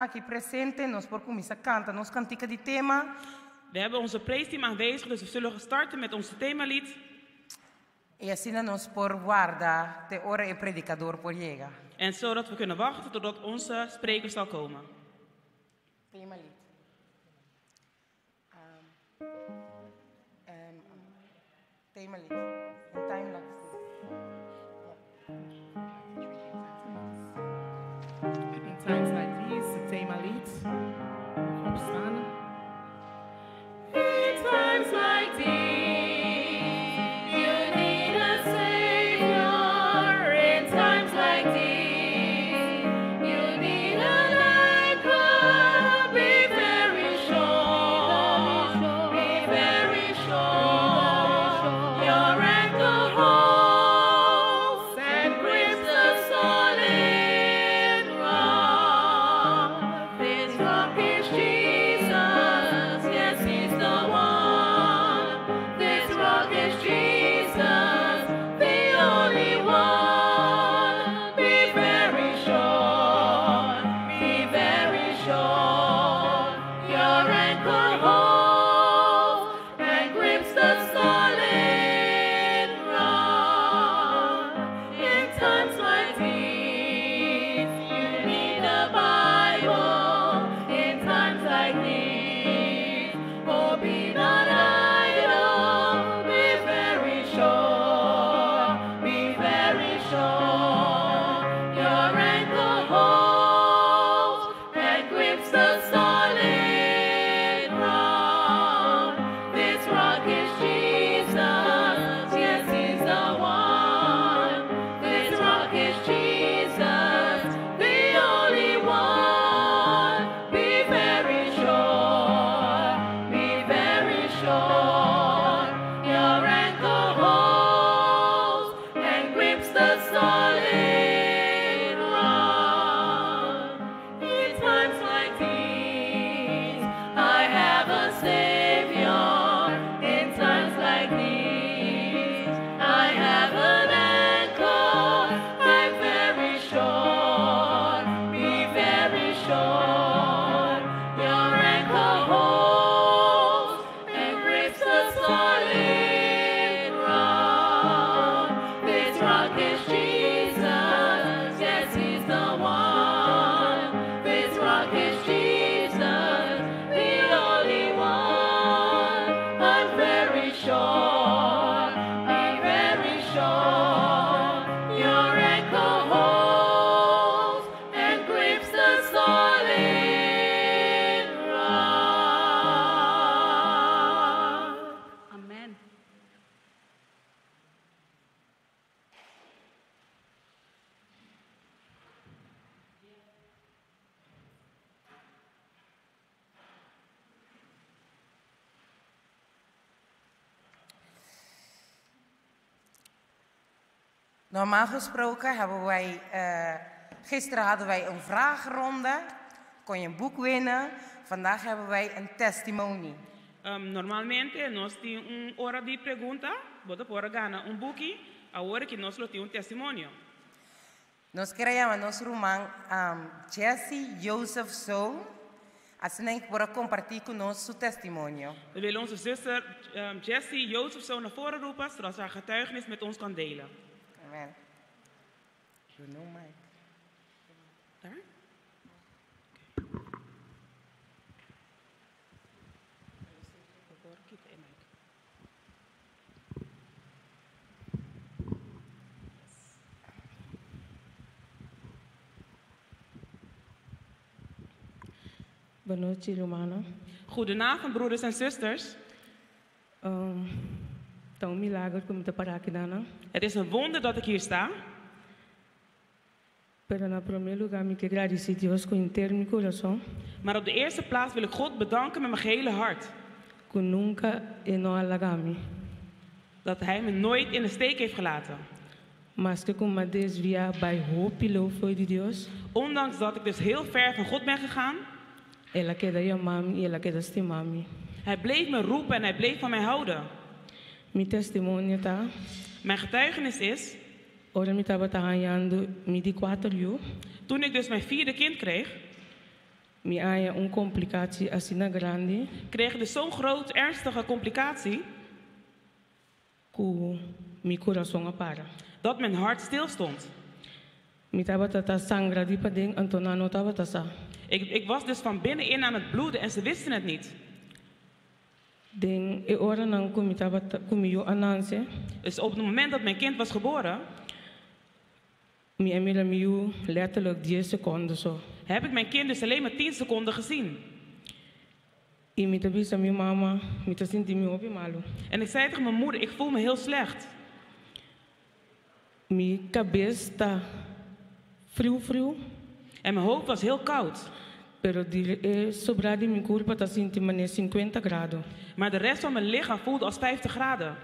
Aki presente, nos por kuminsá kanta nos kantika di tema. We hebben onze praise team aanwezig, dus we zullen starten met onze themalied. I asina nos por warda te ora e predikador por yega. En zodat we kunnen wachten totdat onze spreker zal komen. Themalied. Themalied. In time like this. In times like these, het themalied. Opstaan. In times like these, you need a savior. In times like these, you need an anchor. Be very sure, be very sure. Your anchor holds and grips the solid rock. This rock is Jesus, yes, he's the one. This rock is Jesus, the only one. Be very sure, be very sure. Your anchor holds and grips the solid rock. In times like these, you need a Bible. In times like these, oh, be not idle. Be very sure, be very sure. Your anchor holds and grips the solid rock. This rock is Jesus, yes, he's the one. This rock is Jesus, the only one. Be very sure, be very sure. Your anchor holds and grips the solid rock. In times like these, I have a Savior. In times like these, I have an anchor. I'm very sure, be very sure. Your anchor holds and grips the solid rock. This rock is Jesus, yes, he's the one. This rock is Jesus, the only one. I'm very sure, I'm very sure. Your anchor holds and grips the solid rock. Amen. Normaal gesproken hebben wij, gisteren hadden wij een vraagronde, kon je een boek winnen. Vandaag hebben wij een testimony. Normalmente nos tin un ora di pregunta, bo ta por gana un buki, awor aki nos lo tin un testimonio. Nos kier yama nos ruman Jesse Joseph Zoon, asina e por kompartí ku nos su testimonio. We willen onze zuster Jessie Jozefzoon naar voren roepen, zodat ze haar getuigenis met ons kan delen. Amen. You know, Mike. Daar? Oké. Bon nochi, rumannan. Goedenavond, broeders en zusters. Ta un milager ku mi ta pará aki nan. Het is een wonder dat ik hier sta. Pero na promé lugá mi ke gradisí Dios ku henter mi kurason. Maar op de eerste plaats wil ik God bedanken met mijn gehele hart. Ku nunka e no a laga mi. Dat Hij me nooit in de steek heeft gelaten. Maske ku m'a desviá bai hopi leu fo'i di Dios. Ondanks dat ik dus heel ver van God ben gegaan. El a keda yama mi i el a keda stima mi. Hij bleef me roepen en hij bleef van mij houden. Mi testimonio ta. Mijn getuigenis is. Ora mi tabata hañando mi di kuater yu. Toen ik dus mijn vierde kind kreeg. Mi a haña un complicatie asina grandi. Kreeg dus zo'n groot, ernstige complicatie. Ku mi kurason a para. Dat mijn hart stilstond. Mi tabata ta sangra di paden anto nan no tabata sa. Ik was dus van binnenin aan het bloeden en ze wisten het niet. Den e oranan ku mi tabata ku mi yu a nanse. Dus op het moment dat mijn kind was geboren. Mi a mira mi yu letterlijk dies sekondo so. Heb ik mijn kind dus alleen maar 10 seconden gezien. I mi ta bisa mi mama, mi ta sinti mi hopi malu. En ik zei tegen mijn moeder, ik voel me heel slecht. Mi kabes ta friu friu. En mijn hoofd was heel koud. Pero di e sobrá di mi kurpa ta sinti manera sinkuenta grado. Maar de rest van mijn lichaam voelde als 50 graden.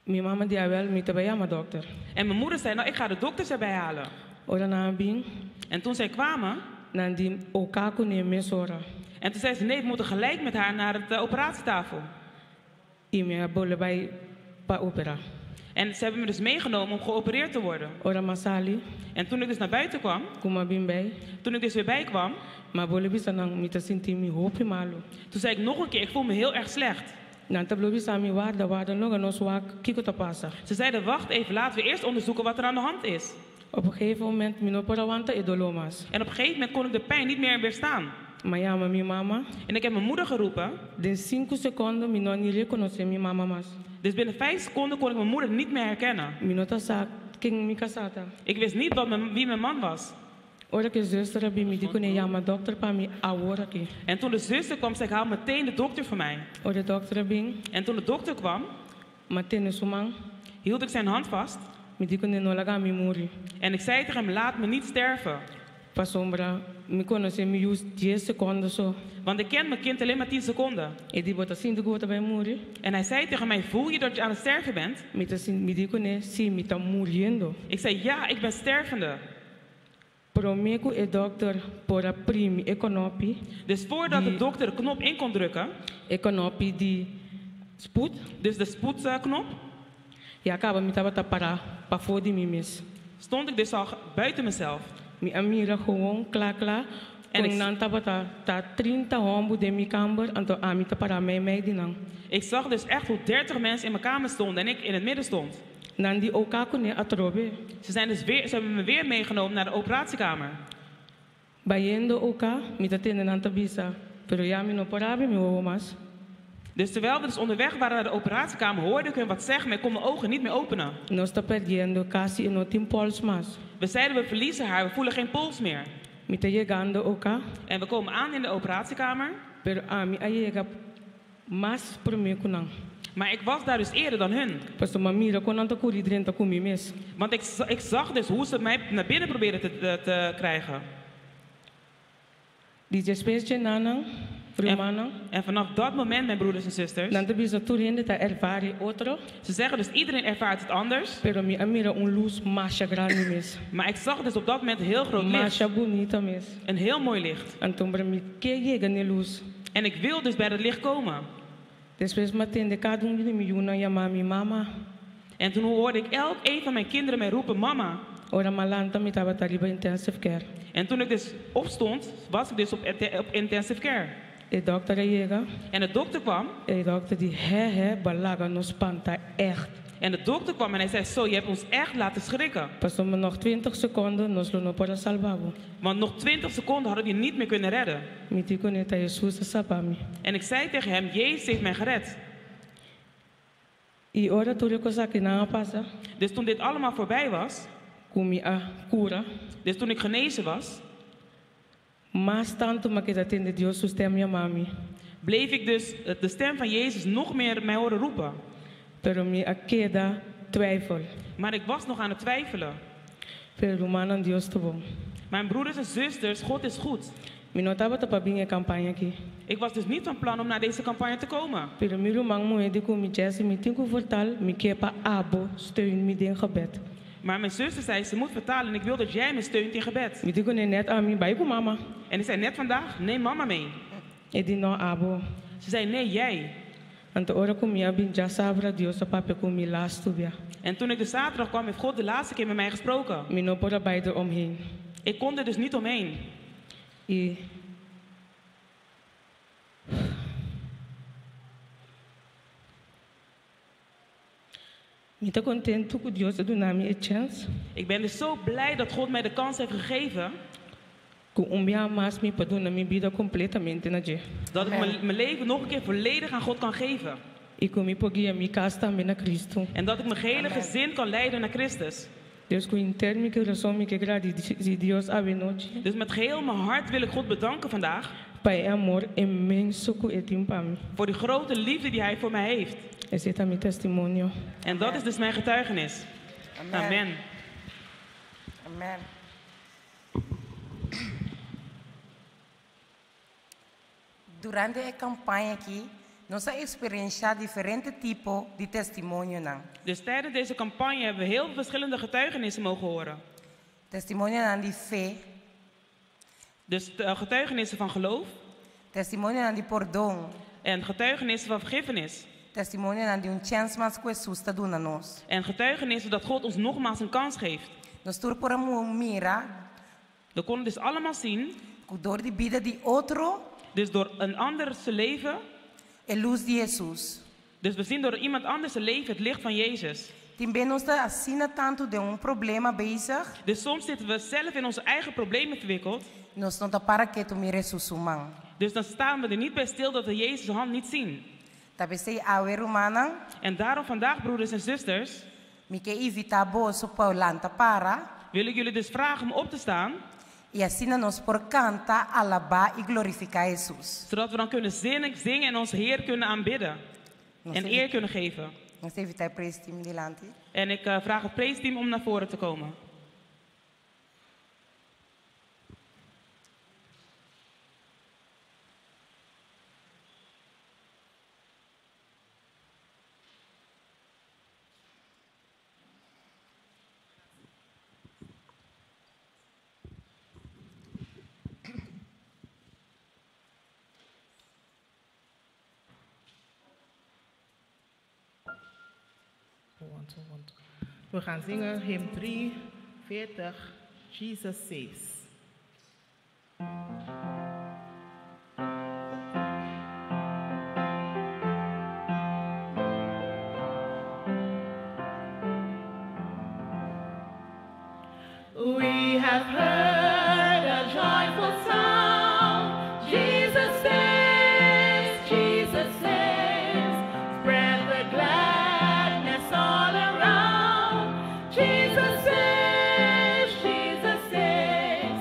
Mi mama di, Awel, mi ta bai yama dokter. En mijn moeder zei, nou, ik ga de dokters erbij halen. Ora nan a bin. En toen zij kwamen. Nan di, Oká ku ne mesora. En toen zei ze, nee, we moeten gelijk met haar naar het operatietafel. I mi a bole bai pa operá. En ze hebben me dus meegenomen om geopereerd te worden. Ora m'a sali. En toen ik dus naar buiten kwam. Ku m'a bin bei. Toen ik dus weer bijkwam. M'a bole bisa nan, mi ta sinti mi hopi malu. Toen zei ik nog een keer, ik voel me heel erg slecht. Nan ta blo bisa mi, Warda, warda, loga nos wak kiko ta pasa. Ze zeiden, wacht even, laten we eerst onderzoeken wat er aan de hand is. Op een gegeven moment mi no por a wanta e doló mas. En op een gegeven moment kon ik de pijn niet meer weerstaan. M'a yama mi mama. En ik heb mijn moeder geroepen. Den sinku sekondo mi no ni rekonosé mi mama mas. Dus binnen 5 seconden kon ik mijn moeder niet meer herkennen. Mi no ta sa ken mi kasá ta. Ik wist niet wat mijn, wie mijn man was. Ora ku e zuster a bin mi di kuné yama dòkter pa mi awor aki. En toen de zuster kwam, zei ik, haal meteen de dokter voor mij. Ora e dòkter a bin. En toen de dokter kwam, M'a tene su man. hield ik zijn hand vast. Mi di kuné no laga mi muri. En ik zei tegen hem, laat me niet sterven. Pasobra mi konosé mi yu dies sekondo so. Want ik ken mijn kind alleen maar 10 seconden. E di bo ta sinti ku bo ta bai muri? En hij zei tegen mij, voel je dat je aan het sterven bent? Mi ta sinti, mi di kuné, si, mi ta muriendo. Ik zei, ja, ik ben stervende. Promé ku e dòkter por a primi e kònòpi. Dus voordat de dokter de knop in kon drukken. E kònòpi di spoed. Dus de spoedknop. Ya kaba mi tabata pará pafó di mi mes. Stond ik dus al buiten mezelf. Mi a mira gewoon kla kla kon nan tabata ta 30 hòmbu den mi kamber, anto ami ta pará meimei di nan. Ik zag dus echt hoe 30 mensen in mijn kamer stonden en ik in het midden stond. Nan di oká kuné atrobe. Ze zijn dus weer, ze hebben me weer meegenomen naar de operatiekamer. Bayendo oká, mi ta tende nan ta bisa, pero ya mi no por abri mi wowo mas. Dus terwijl we dus onderweg waren naar de operatiekamer, hoorde ik hun wat zeggen, maar ik kon mijn ogen niet meer openen. Nos ta perdiendo, kasi e no tin pols mas. We zeiden, we verliezen haar, we voelen geen pols meer. Mi ta yegando oká. En we komen aan in de operatiekamer. Pero ami a yega mas promé ku nan. Maar ik was daar dus eerder dan hun. Pasobra mi a mira kon nan ta kuri drenta ku mi mes. Want ik, ik zag dus hoe ze mij naar binnen probeerden te, te krijgen. Di despues dje nannan, rumannan. En vanaf dat moment, mijn broeders en zusters. Nan ta bisa tur hende ta ervaar e otro. Ze zeggen dus iedereen ervaart het anders. Pero mi a mira un lus masha grandi mes. Maar ik zag dus op dat moment heel groot licht. Masha bunita mes. Een heel mooi licht. Anto mi ke yega n'e lus. En ik wil dus bij dat licht komen. Despues m'a tende kada un di mi yunan yama mi mama. En toen hoorde ik elk een van mijn kinderen mij roepen, mama. Ora m'a lanta mi tabata riba intensive care. En toen ik dus opstond, was ik dus op, op intensive care. E dokter a yega. En de dokter kwam. E dokter di, hè hè, b'a laga nos spanta echt. En de dokter kwam en hij zei, zo, je hebt ons echt laten schrikken. Pasobra nog 20 seconde nos lo no por a salba bo. Want nog 20 seconden hadden we je niet meer kunnen redden. Mi di kuné ta Hesus a saba mi. En ik zei tegen hem, Jezus heeft mij gered. I ora tur e kos aki nan a pasa. Dus toen dit allemaal voorbij was. Ku mi a kura. Dus toen ik genezen was. Mas tantu m'a keda tende Dios su stem yama mi. Bleef ik dus de stem van Jezus nog meer mij horen roepen. Pero mi a keda twijfel. Maar ik was nog aan het twijfelen. Pero rumannan Dios ta bon. Mijn broeders en zusters, God is goed. Mi no tabata pa bin e campaña aki. Ik was dus niet van plan om naar deze campagne te komen. Pero mi ruman muhé di ku mi Jessy mi tin ku vertal mi ke pa abo steun mi den gebed. Maar mijn zuster zei, ze moet vertalen en ik wil dat jij me steunt in gebed. Mi di kuné net ami bai ku mama. En ik zei net vandaag, neem mama mee. E di no abo. Ze zei, nee jij. Anto ora ku mi a bin djasabra Dios a papia ku mi lastu bia. En toen ik de zaterdag kwam, heeft God de laatste keer met mij gesproken. Mi no por a bai der omheen. Ik kon er dus niet omheen. I mi ta kontentu ku Dios a duna mi e chèns. Ik ben dus zo blij dat God mij de kans heeft gegeven. Ku un bia mas mi por duna mi bida kompletamente na dje. Dat ik mijn leven nog een keer volledig aan God kan geven. I ku mi por guia mi kas tambe na Kristu. En dat ik mijn gehele gezin kan leiden naar Christus. Dus ku henter mi kurason mi ke gradisí Dios awenochi. Dus met geheel mijn hart wil ik God bedanken vandaag. Pa e amor inmenso ku e tin pa mi. Voor die grote liefde die hij voor mij heeft. Esei ta mi testimonio. En dat is dus mijn getuigenis. Amen. Amen. Amen. Durante e kampaña aki, nos a eksperensiá diferente tipo di testimonionan. Dus tijdens deze campagne hebben we heel veel verschillende getuigenissen mogen horen. Testimonionan di fe. Dus getuigenissen van geloof. Testimonionan di pordon. En getuigenissen van vergiffenis. Testimonionan di un chèns mas ku Hesus ta duna nos. En getuigenissen dat God ons nogmaals een kans geeft. Nos tur por a mira. We konden dus allemaal zien. Ku dor di bida di otro. Dus door een ander zijn leven. E lus di Hesus. Dus we zien door iemand anders zijn leven het licht van Jezus. Tin be nos ta asina tantu den un problema bezig. Dus soms zitten we zelf in onze eigen problemen verwikkeld. Nos no ta para ketu mira Hesus su man. Dus dan staan we er niet bij stil dat we Jezus' hand niet zien. Ta p'esei awe rumannan. En daarom vandaag, broeders en zusters. Mi ke invitá boso pa lanta para. Wil ik jullie dus vragen om op te staan. I asina nos por kanta, alabá i glorifiká Hesus. Zodat we dan kunnen zingen, zingen en onze Heer kunnen aanbidden. Nos En eer kunnen geven. Nos ta invitá e praise team dilanti. En ik vraag het praise team om naar voren te komen. We gaan zingen hymn 3, 40, Jesus Saves. We have heard a joyful sound. Jesus saves, Jesus saves. Spread the gladness all around. Jesus saves, Jesus saves.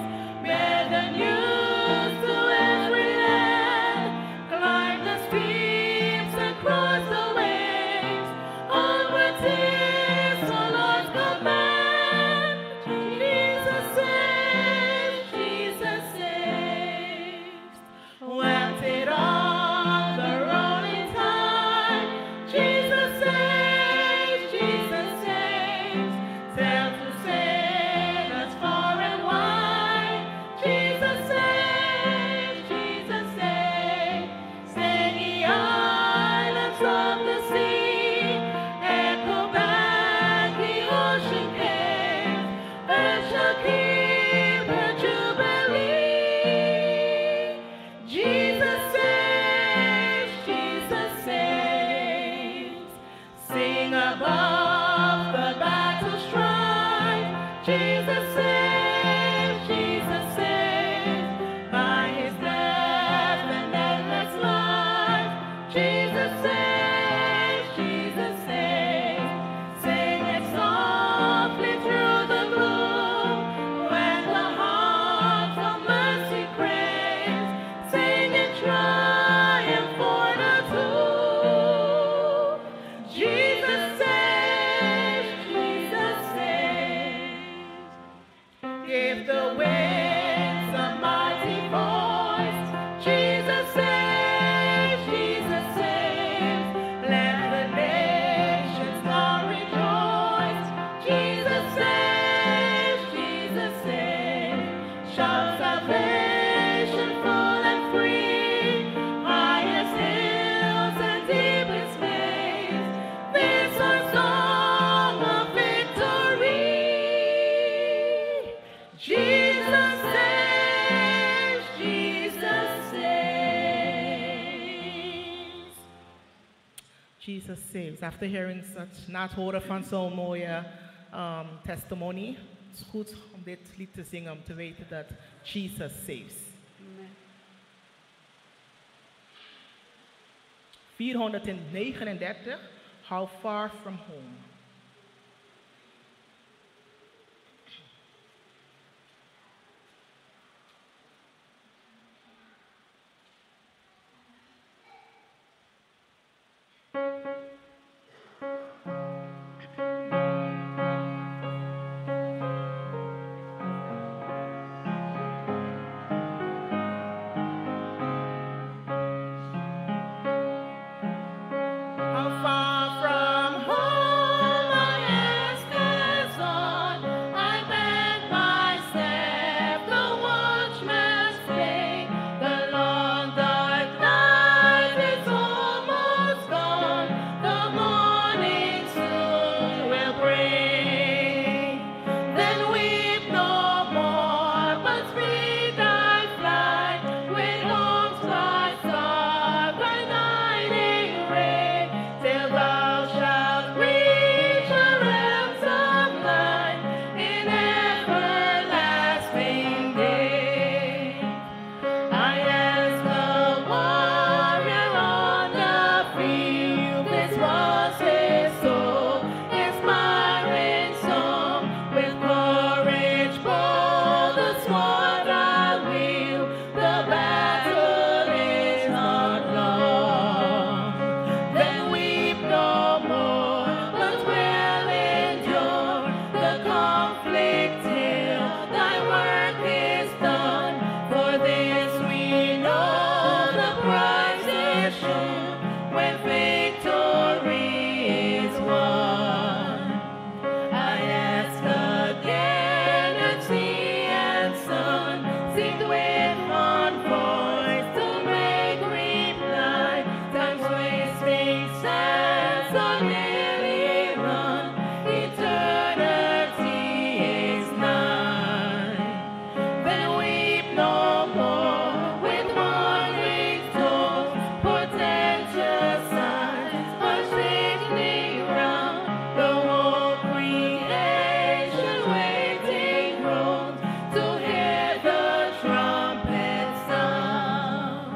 Jesus saves. After hearing such, na het horen van zo'n mooie testimony, het is goed om dit lied te zingen om te weten dat Jesus saves. Amen. 439, How Far From Home. How far from home I ask as on, I bend myself, the watchman's pay. The long dark night is almost gone, the morning soon will break. Then weep no more, but speed thy flight with arms thy star, thy guiding ray, till thou shalt reach the realms of light in everlasting day. I ask the warrior on the field, this was his soul, inspiring song. With courage bold, the sword I wield, the battle is not long. Then weep no more, but will endure the conflict till thy work is done. For this we know the prize is sure when victory is won. I ask again, and sea and sun seemed with one voice to make reply. Time's wasting sands are nearly run, eternity is nigh. Then weep no more with warning tones, portentous signs are sickening round. The whole creation waiting groans to hear the trumpet sound.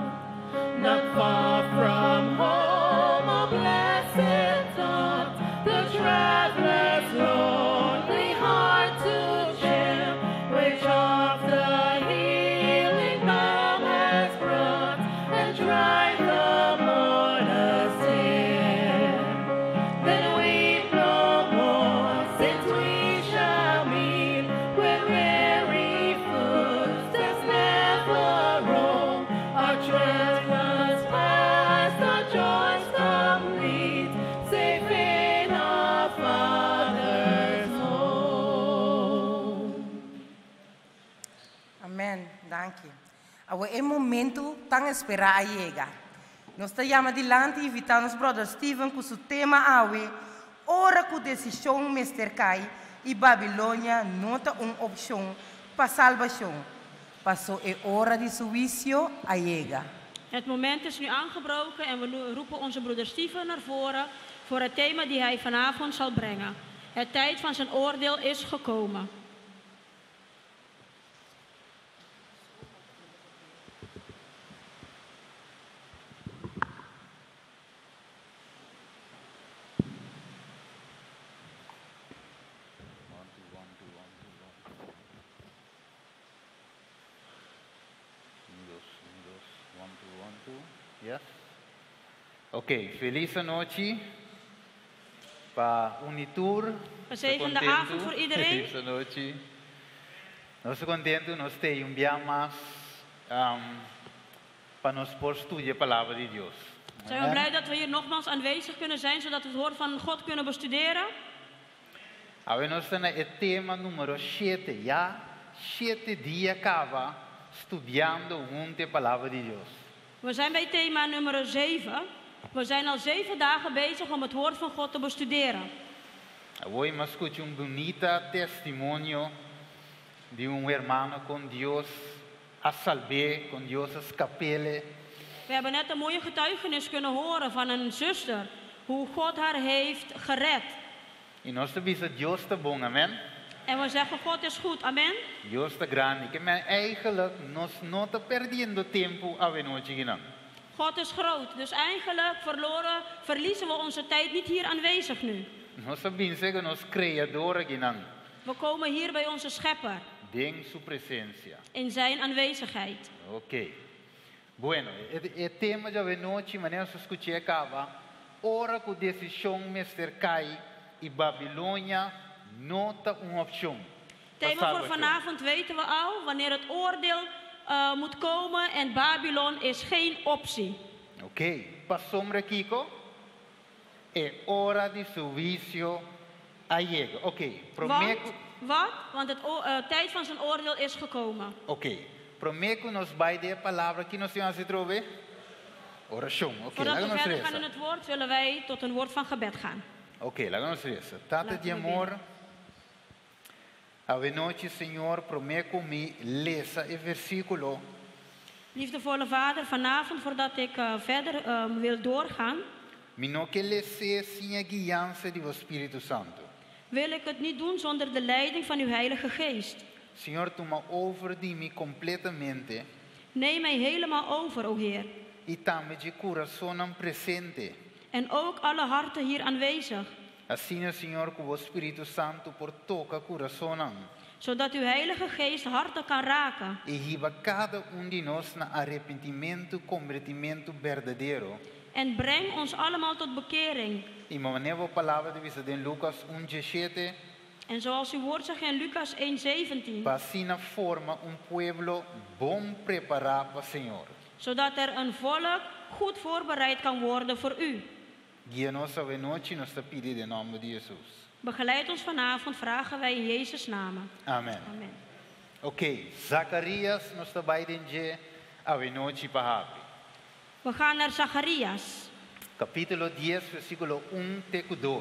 Not far from home, a blessed thought, the traveler's lonely heart to cheer, which oft the healing balm has brought, and dried the mourner's tear. Then weep no more, since we shall meet where weary footsteps never roam. Our troubles past, our joys complete, safe in our Father's home. Amen. Danki. Awor e momento tan esperá a yega. Nos ta yama dilanti i invitá nos brother Steven ku su tema awe, ora ku desishon mester kai i Babilonia no ta un opshon pa salbashon. Pasó e ora di su huisio a yega. Het moment is nu aangebroken en we roepen onze broeder Steven naar voren voor het thema die hij vanavond zal brengen. Het tijd van zijn oordeel is gekomen. One, two, one, two, one, two, one, two. Un, dos, un, dos, one, two, one, two. Yes. Ok, felis nochi pa un i tur. Gezegende avond voor iedereen. Felis nochi. Nos ta kontentu, nos tin un dia mas pa nos por studia e palabra di Dios. Zijn we blij dat we hier nogmaals aanwezig kunnen zijn, zodat we het woord van God kunnen bestuderen? Awe nos ta na e tema number 7, ya 7 dia kaba studiando huntu e palabra di Dios. We zijn bij thema nummer 7. We zijn al 7 dagen bezig om het woord van God te bestuderen. Awe m'a skucha un bunita testimonio di un ruman kon Dios a salb'é, kon Dios a skap'é. We hebben net een mooie getuigenis kunnen horen van een zuster. Hoe God haar heeft gered. I nos ta bisa Dios ta bon, amèn? En we zeggen God is goed, amen. Dios ta grandi. Ke men eigenlijk nos no ta pèrdiendo tempu awe nochi akinan. God is groot. Dus eigenlijk verliezen we onze tijd niet hier aanwezig nu. Nos ta bin serka nos Kreador akinan. We komen hier bij onze Schepper. Den su presensia. In zijn aanwezigheid. Oké. Bueno, e tema di awe nochi, manera nos a skuch'é kaba, ora ku desishon mester kai i Babilonia no ta un opshon pa Thema voor salbashon. Vanavond weten we al, wanneer het oordeel moet komen en Babylon is geen optie. Oké, pasobra kiko? E ora di su huisio a yega. Oké, promé Want, ku. wat? Want het tijd van zijn oordeel is gekomen. Oké, promé ku nos bai den e palabra, ki nos tin hasi atrobe? Orashon. Oké, Voordat laga we nos verder gaan resa. in het woord, willen wij tot een woord van gebed gaan. Oké, laga nos resa. Tata Laten di we amor, bidden. awe nochi, Señor, promé ku mi lesa e versíkulo, Liefdevolle Vader, vanavond voordat ik verder wil doorgaan, mi no ke les'é sin e guiansa di bo Spiritu Santu. wil ik het niet doen zonder de leiding van uw Heilige Geest. Señor, tuma over di mi kompletamente. Neem mij helemaal over, o Heer. I tambe di kurasonnan presente. En ook alle harten hier aanwezig. Asina, Señor, ku bo Spiritu Santu por toka kurasonnan. Zodat uw Heilige Geest harten kan raken. I hiba kada un di nos na arepentimentu, kombertimentu berdadero. En breng ons allemaal tot bekering. I manera bo palabra ta bisa den Lukas 1, 17. En zoals uw woord zegt in Lucas 1:17. Pa asina forma un pueblo bon prepará pa Señor. Zodat er een volk goed voorbereid kan worden voor u. Guia nos awe nochi, nos ta pidi den nòmber di Hesus. Begeleid ons vanavond, vragen wij in Jezus' naam. Amen. Amen. Ok, Zakarias nos ta bai den dje awe nochi pa habri. We gaan naar Zacharias, Kapítulo 10, versíkulo 1 te ku 2.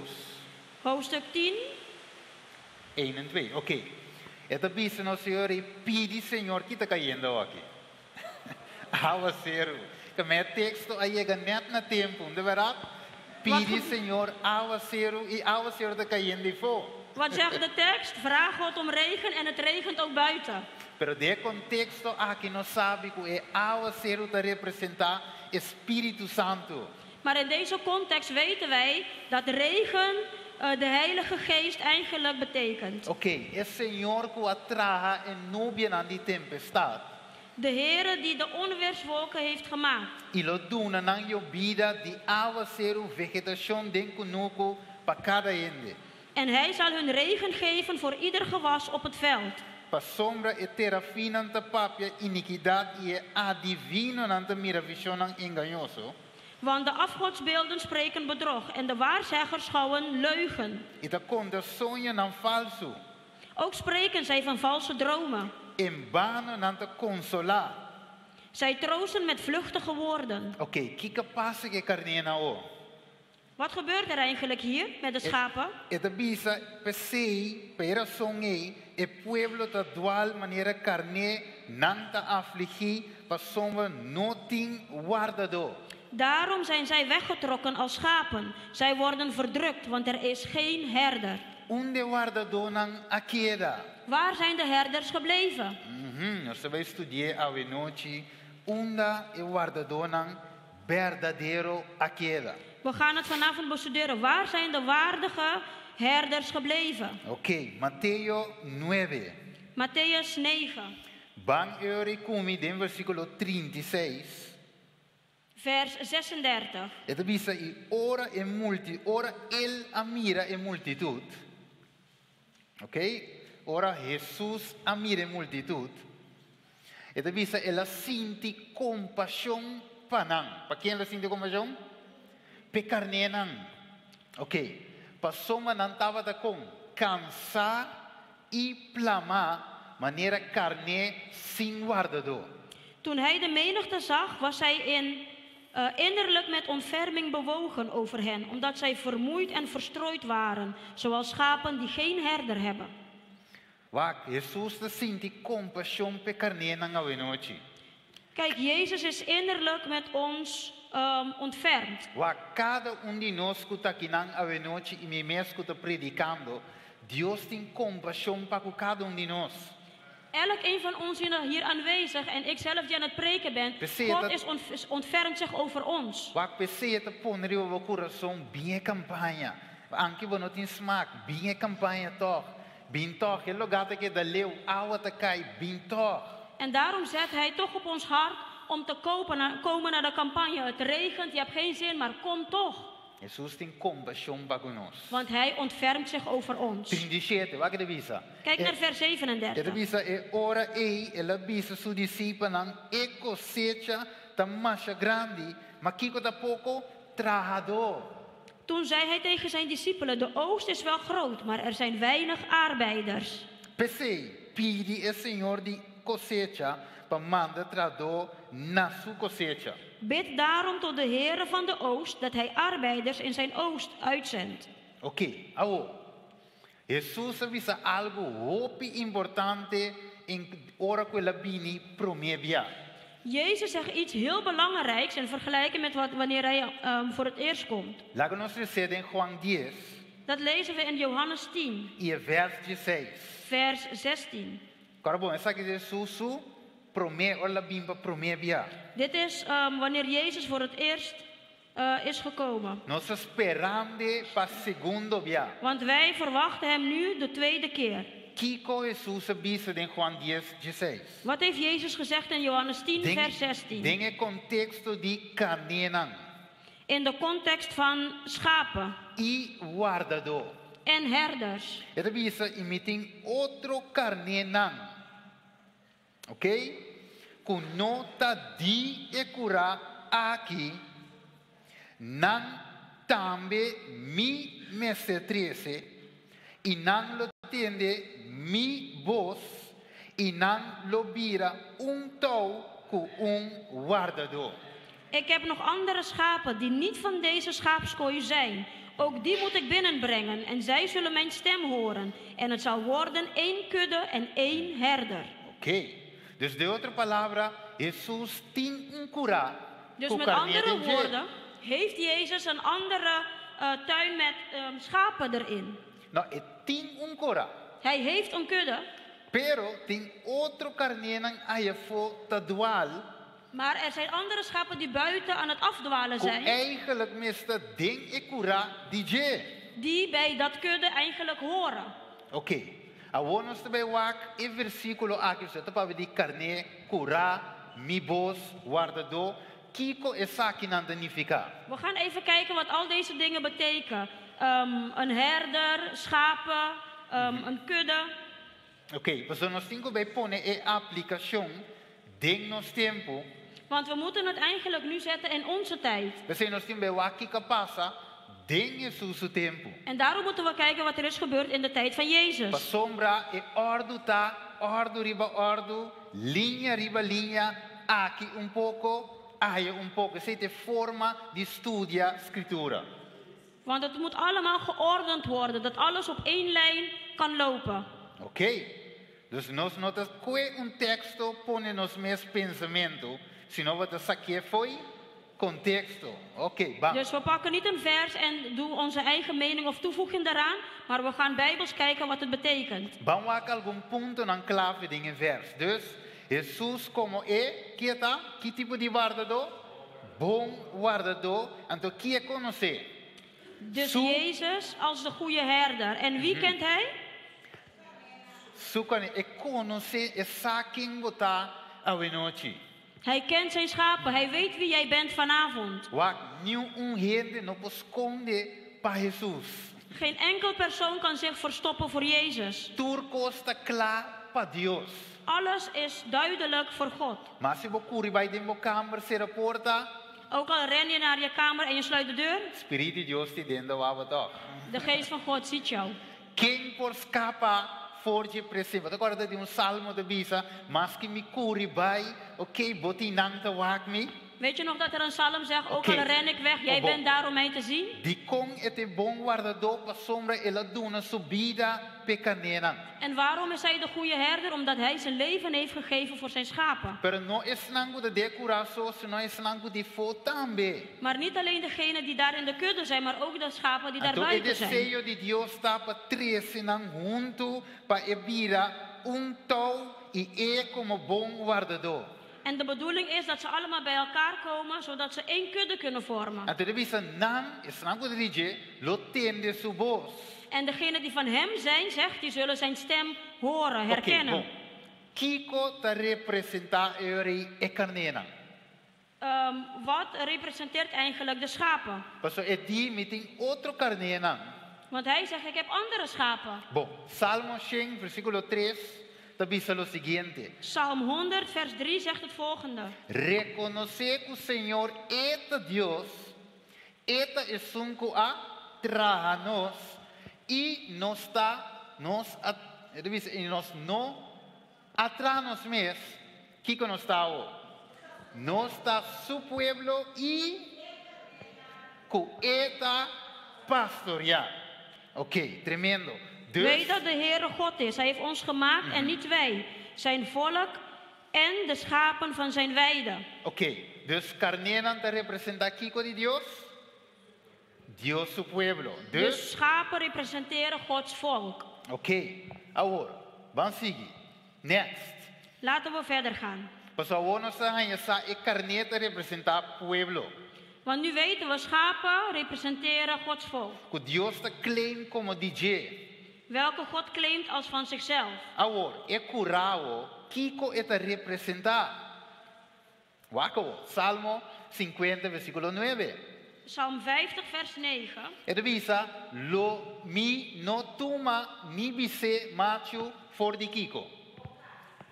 Hoofdstuk 10. 1 en 2. Ok. E ta bisa nos Señor i pidi Señor ki ta kayendo aki. Awaseru. Ke men e teksto a yega nèt na tempu, de bèrdat? Pidi Señor awaseru i awaseru ta kayendo afó. Wat zegt de tekst? Vraag God om regen en het regent ook buiten. Pero den e konteksto aki nos sabi ku e awaseru ta representá e Spiritu Santu. Maar in deze context weten wij dat regen de Heilige Geest eigenlijk betekent. Ok, e Señor ku a traha e nubianan di tempestat. De Heere die de onweerswolken heeft gemaakt. I lo duna nan yobida di awaseru, vegetashon den kunuku pa kada hende. En hij zal hun regen geven voor ieder gewas op het veld. Pasobra e terafinnan ta papia inikidat i e adivinonan ta mira vishonnan engañoso. Want de afgodsbeelden spreken bedrog en de waarzeggers schouwen leugen. I ta konta soñonan falsu. Ook spreken zij van valse dromen. En bano nan ta konsolá. Zij troosten met vluchtige woorden. Oké, kiko a pasa ku e karnénan awor? Wat gebeurt er eigenlijk hier met de schapen? E ta bisa, P'esei, pa e rason ei, e pueblo ta dual manera karné, nan ta afligí, pasobra no tin wardadó. Daarom zijn zij weggetrokken als schapen. Zij worden verdrukt, want er is geen herder. Unda e wardadónan a keda? Waar zijn de herders gebleven? Nos ta bai studi'é awe nochi, unda e wardadónan berdadero a keda. We gaan het vanavond bestuderen. Waar zijn de waardige herders gebleven? Ok, Mateo 9. Mattheüs 9. Ban e ora ku mi den versíkulo 36. Vers 36. E ta bisa i ora e multi, ora el a mira e multitut. Ok? Ora Hesus a mira e multitut. E ta bisa el a sinti kompashon pa nan. Pa ken el a sinti kompashon? P'e karnénan. Ok. Pasobra nan tabata kon kansá i plamá manera karné sin wardadó. Toen hij de menigte zag, was hij in, innerlijk met ontferming bewogen over hen, omdat zij vermoeid en verstrooid waren, zoals schapen die geen herder hebben. Wak, Hesus ta sinti kompashon p'e karnénan awe nochi. Kijk, Jezus is innerlijk met ons ontfermt. Wak kada un di nos ku ta akinan awe nochi i mi mes ku ta predikando, Dios tin kompashon pa ku kada un di nos. Elk een van ons hier aanwezig en ik zelf die aan het preken ben, P'esei God ta is ontfermt zich over ons. Wak p'esei e ta pone riba bo kurason bin e kampaña. Anke bo no tin smak, bin e kampaña tòg. Bin tòg, e lugá ta keda leu, awa ta kai, bin tòg. En daarom zet hij toch op ons hart om te komen naar de campagne. Het regent, je hebt geen zin, maar kom toch. Hesus tin kompashon pa ku nos. Want hij ontfermt zich over ons. 37, wak kiko e ta bisa. Kijk naar vers E ta 37. bisa e ora ei, el a bisa su disipelnan, e kosecha ta masha grandi, ma kiko ta poko trahadó. Toen zei hij tegen zijn discipelen, de oogst is wel groot, maar er zijn weinig arbeiders. P'esei, pidi e Señor di kosecha pa manda trahadó na su kosecha. Bid daarom tot de Heere van de oogst dat hij arbeiders in zijn oogst uitzendt. Ok, awor. Hesus a bisa algu hopi importante den ora ku el a bini promé bia. Jezus zegt iets heel belangrijks in vergelijking met wanneer hij voor het eerst komt. Laga nos lesa den Juan 10 Dat lezen we in Johannes 10, i vers 16. vers 16. Awor bon, esaki ta Hesus su promé ora el a bin pa promé bia. Dit is wanneer Jezus voor het eerst is gekomen. Nos ta sperando pa segundo bia. Want wij verwachten hem nu de tweede keer. Kiko Hesus a bisa den Juan 10, 16. Wat heeft Jezus gezegd in Johannes 10, vers 16? Den e konteksto di karnénan In de context van schapen i wardadó. En herders. E ta bisa i mi tin otro karnénan. Ok? Ku no ta di e kurá aki, nan tambe mi mester trese, i nan lo tende mi bos, i nan lo bira un tou ku un wardadó. Ik heb nog andere schapen die niet van deze schaapskooi zijn. Ook die moet ik binnenbrengen en zij zullen mijn stem horen. En het zal worden één kudde en één herder. Ok. Dus den otro palabra, Hesus tin un kurá. Dus ku met karné andere den dje. woorden heeft Jezus een andere tuin met schapen erin. No, e tin un kurá. Hij heeft een kudde, Pero tin otro karnénan ayafó ta dwal, maar er zijn andere schapen die buiten aan het afdwalen ku zijn, eigenlijk mester ta den e kurá di dje. Die bij dat kudde eigenlijk horen. Ok. Awor nos ta bai wak e versíkulo aki, bo ta papia di karné, kurá, mi bos, wardadó, kiko esakinan ta nifiká. We gaan even kijken wat al deze dingen betekenen. Een herder, schapen, een kudde. Ok, pasobra nos tin ku bai pone e aplikashon den nos tempu. Want we moeten het eigenlijk nu zetten in onze tijd. P'esei nos tin ku bai wak kiko a pasa den Hesus su tempu. En daarom moeten we kijken wat er is gebeurd in de tijd van Jezus. Pasobra e òrdu ta, òrdu riba òrdu, liña riba liña, aki un poko, aya un poko. Esei ta e forma di studia skritura. Want het moet allemaal geordend worden, dat alles op één lijn kan lopen. Ok? Dus nos no ta kohe un teksto pone nos mes pensamentu, sino bo ta sak'é fo'i konteksto. Ok, ban. Dus we pakken niet een vers en doen onze eigen mening of toevoeging daaraan, maar we gaan bijbels kijken wat het betekent. Ban wak algun puntonan klave den e vers. Dus, Hesus komo e, ki ta? Ki tipo di wardadó? Bon wardadó. Anto, ken e konosé? Dus Su Jezus als de goede herder. En wie kent hij? Su karné, e konosé e sa ken bo ta awe nochi. Hij kent zijn schapen. Hij weet wie jij bent vanavond. Wak, niun hende no por skonde pa Hesus. Geen enkel persoon kan zich verstoppen voor Jezus. Tur kos ta kla pa Dios. Alles is duidelijk voor God. Ma si bo kore bai den bo kamber sera porta, Ook al ren je naar je kamer en je sluit de deur, Spiritu di Dios t'ei ta wak bo toch. De geest van God ziet jou. Ken por skapa for di su presensia? Awor di un salmo ta bisa, maske mi kore bai, ok, bo t'einan ta wak mi. Weet je nog dat er een psalm zegt, ook Oké. al ren ik weg, jij Oh, bon. bent daar om mij te zien? Dikon e ta bon wardadó pasombra el a duna su bida p'e karnénan. En waarom is hij de goede herder? Omdat hij zijn leven heeft gegeven voor zijn schapen. Pero no esnan ku ta den kurá so, sino esnan ku ta afó tambe. Maar niet alleen degenen die daar in de kudde zijn, maar ook de schapen die daar Anto e buiten zijn. deseo di Dios ta pa trese nan huntu pa e bira un tou i e komo bon wardadó. En de bedoeling is dat ze allemaal bij elkaar komen, zodat ze één kudde kunnen vormen. Anto e ta bisa nan, esnan ku ta di dje, lo tende su bos. En degenen die van hem zijn, zegt, die zullen zijn stem horen, herkennen. Ok, bon. Kiko ta representá e karnénan? Wat representeert eigenlijk de schapen? Paso e di mi tin otro karnénan. Want hij zegt, ik heb andere schapen. Bon, Salmo 100, versíkulo 3, ta bisa lo siguiente. Psalm 100, vers 3 zegt het volgende. Rekonosé ku Señor ta Dios, E ta esun ku a traha nos i nos ta nos a, i nos no a traha nos mes, kiko nos ta awo? Nos ta su pueblo i ku e ta pastoriá. Ok, tremendo. Dus Weet dat de Heere God is. Hij heeft ons gemaakt en niet wij. Zijn volk en de schapen van zijn weide. Ok, dus karnénan ta representá kiko di Dios? Dios su pueblo. Dus Dus, schapen representeren Gods volk. ok, awor, ban sigui. Next. Laten we verder gaan. Paso awor nos a haña sa e karné ta representá pueblo. Want nu weten we, schapen representeren Gods volk. Ku Dios ta claim komo di dje. Welke God claimt als van zichzelf. Awor, e kurá, kiko e ta representá? Wak awor, Salmo 50, versíkulo 9. Psalm 50, vers 9. E ta bisa, lo mi no tuma ni bisé machu for di kiko.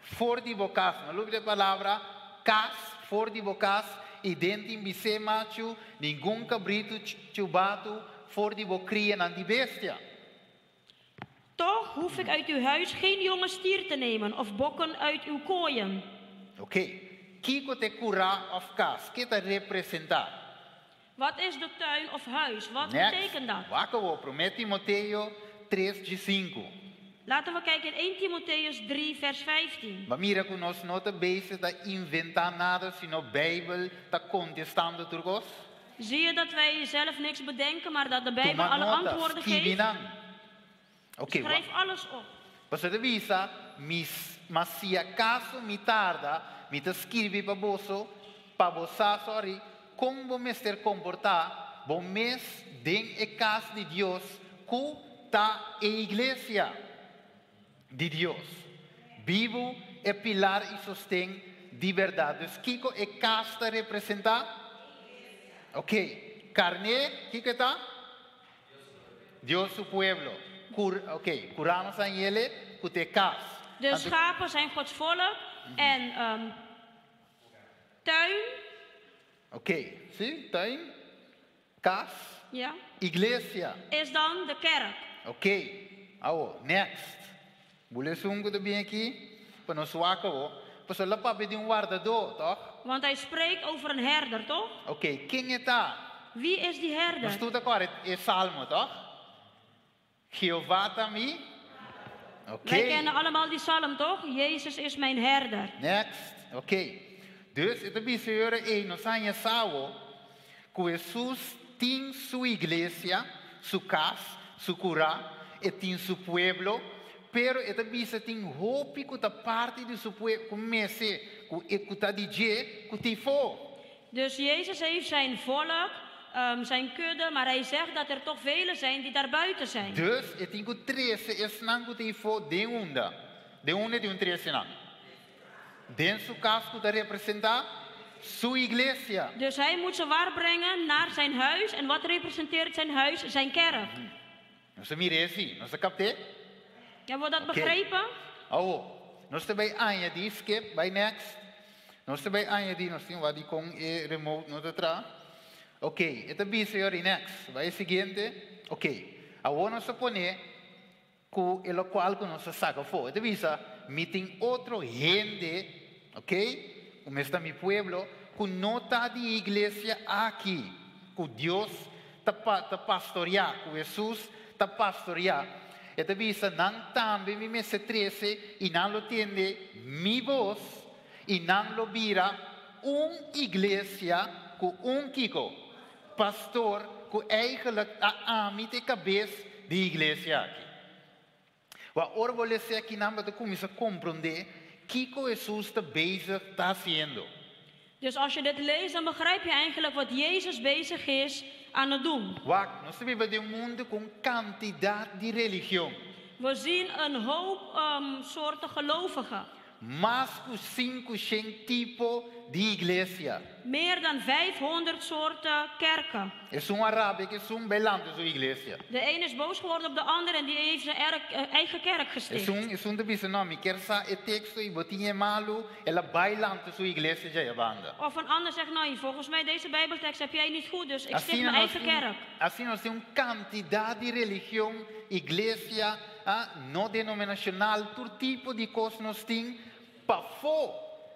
For di bo kas. No lubidá e palabra kas, for di bo kas, i den tin bisé machu, ningun kabritu chubatu for di bo krianan di bestia. Toch hoef ik uit uw huis geen jonge stier te nemen of bokken uit uw kooien. Oké. Kiko ta kurá òf kas? Kiko e ta representá? Wat is de tuin of huis? Wat Next. betekent dat? Wak awor, 1 Timoteo 3, 5. Laten we kijken in 1 Timotheus 3, vers 15. Ma mira ku nos no ta bezig ta inventá nada, sino Beibel ta kontestando tur kos. Zie je dat wij zelf niks bedenken, maar dat de Bijbel Tuma alle nota, antwoorden skirbi geeft? nan. Oké, Schrijf alles op. Paso e ta bisa, mis, ma si akaso mi tarda, mi ta skirbi pa boso, pa bo sa, sorry, kon bo mester komportá bo mes den e kas di Dios, ku ta e iglesia di Dios. Bibu e pilar i sosten di bèrdat. Dus kiko e kas ta representá? Ok. Karné, kiko ta? Dios su pueblo. Kur, ok, kurá nos a hañ'é ku ta e kas. De Anto, schapen zijn Gods volk en tuin, Ok, si, tuin, kas, ja, iglesia. is dan de kerk. Ok, awo, next. Bo lesa un ku ta bin aki, pa nos wak awo. Paso el a papia di un wardadó, toch? Want hij spreekt over een herder, toch? Ok, ken e ta? Wie is die herder? Nos tur ta kòrda e salmo, toch? Jehová ta mi. Ok. Wij kennen allemaal die psalm, toch? Jezus is mijn herder. Next. Ok. Dus e ta bisa ei nos a haña sa awo ku Hesus tin su iglesia, su kas, su kurá, e tin su pueblo, pero e ta bisa tin hopi ku ta parti di su pueblo, ku mester, ku e ku ta di dje, ku ta afó. Dus Jezus heeft zijn volk, zijn kudde, maar hij zegt dat er toch velen zijn die daar buiten zijn. Dus e tin ku trese esnan ku ta afó den unda. Den unda e tin ku trese nan. Den su kas ku ta representá su iglesia. Dus hij moet ze waarbrengen naar zijn huis. En wat representeert zijn huis? Zijn kerk. Nos a mira esei, nos a kapt'é? Hebben we dat Oké. begrepen? Oh, nos ta bai añadí skip, bai next. Nos ta bai añadí, nos tin wak dikon e remote no ta traha. Ok, e ta bisa yori next. Bai siguiente. Ok, awor nos a pone ku e lokual ku nos a saka afó. E ta bisa, mi tin otro hende, ok? Ku mester ta mi pueblo, ku no ta di iglesia aki, ku Dios ta ta pastoreá, ku Hesus ta pastoreá. E ta bisa nan tambe mi mester trese i nan lo tende mi bos i nan lo bira un iglesia ku un kiko? Pastor ku eigenlijk ta ami ta e kabes di iglesia aki. Wak ora bo lesa akinan bo ta kuminsá komprondé kiko Hesus ta bezig ta hasiendo. Dus als je dit leest, dan begrijp je eigenlijk wat Jezus bezig is aan het doen. Wak, nos ta biba den un mundu ku un kantidat di religion. We zien een hoop soorten gelovigen. Mas ku 500 tipo di iglesia. Meer dan 500 soorten kerken. Esun a rabia ku esun bai lanta su iglesia. De een is boos geworden op de ander en die heeft zijn eigen kerk gesticht. Esun esun ta bisa no mi kier sa e teksto i bo tin e malu, el a bai lanta su iglesia djaya banda. Of een ander zegt nou volgens mij deze bijbeltekst heb jij niet goed dus ik sticht Asina mijn nos eigen tin kerk. asina nos tin un kantidat di religion, iglesia, a no denominashonal, tur tipo di kos nos tin pafó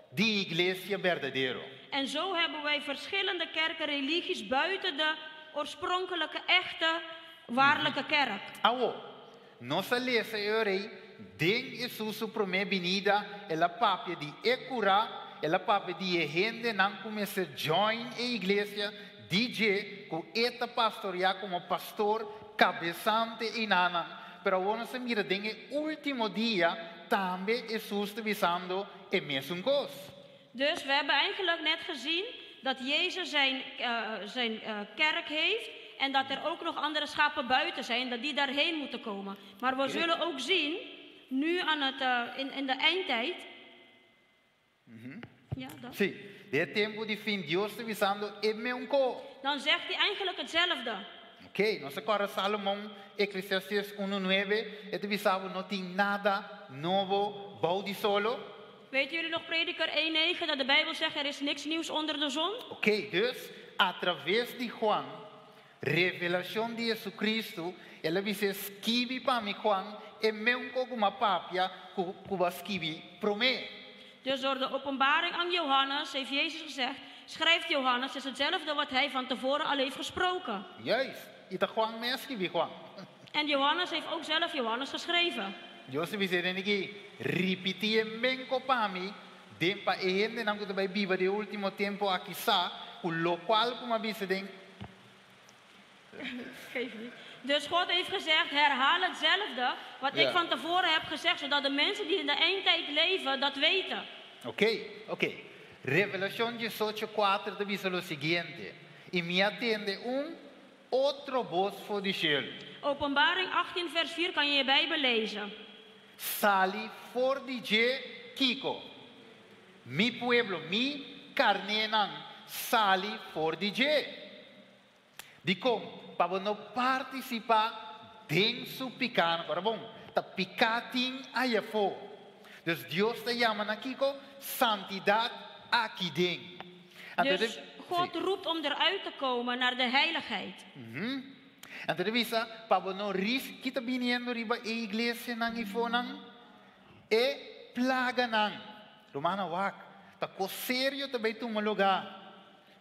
di iglesia berdadero. En zo hebben wij verschillende kerken, religies buiten de oorspronkelijke, echte, waarlijke kerk. Awo, nos a lesa e ora ei, den Hesus su promé binida, el a papia di e kurá, el a papia di e hendenan ku mester join e iglesia di dje ku e ta pastoriá komo pastor kabesante einanan. Pero awor nos a mira den e último dia tambe Hesus ta bisando e mesun kos. Dus we hebben eigenlijk net gezien dat Jezus zijn, zijn kerk heeft en dat er ook nog andere schapen buiten zijn, dat die daarheen moeten komen. Maar we zullen ook zien, nu aan het, in de eindtijd. Ja, dat. Sí, den e tempu di fin Dios ta bisando e meun ko. Dan zegt hij eigenlijk hetzelfde. Oké, nos ta kòrda Salomon, Eclesiastes unu nuebe, e ta bisa bo no tin nada nobo bou di solo. Weten jullie nog Prediker 1 9 dat de Bijbel zegt er is niks nieuws onder de zon? Oké, dus atraves di Juan, revelashon di Jesucristo, el a bisa skibi pa mi Juan e meun ko ku m'a papia ku ku bo a skibi promé. Dus door de openbaring aan Johannes heeft Jezus gezegd, schrijft Johannes, is hetzelfde wat hij van tevoren al heeft gesproken. Juist, i ta Juan mes skibi Juan. En Johannes heeft ook zelf Johannes geschreven. Dios ta bisa den aki, Ripití e menko pa mi, den pa e hendenan ku ta bai biba den e último tempu aki sa ku lokual ku mi a bisa den. Geef niet. Dus God heeft gezegd, herhaal hetzelfde wat ik van tevoren heb gezegd, zodat de mensen die in de eindtijd leven dat weten. Oké, oké. Revelashon diesocho kuater ta bisa lo siguiente, I mi a tende un otro bos for di shelu. Openbaring 18 vers 4 kan je in je Bijbel lezen. Sali for di dje kiko? Mi pueblo, mi karnénan, sali for di dje. Dikon? Pa bo no partisipá den su pikánan. Ora bon, ta piká tin ayafó. Dus Dios ta yama nan kiko? Santidat aki den. Anto Dus God roept om eruit te komen naar de heiligheid. Anto ta bisa, pa bo no ris ki ta biniendo riba e iglesianan i fonan? E plaganan. Rumannan, wak, ta kos serio ta bai tuma lugá.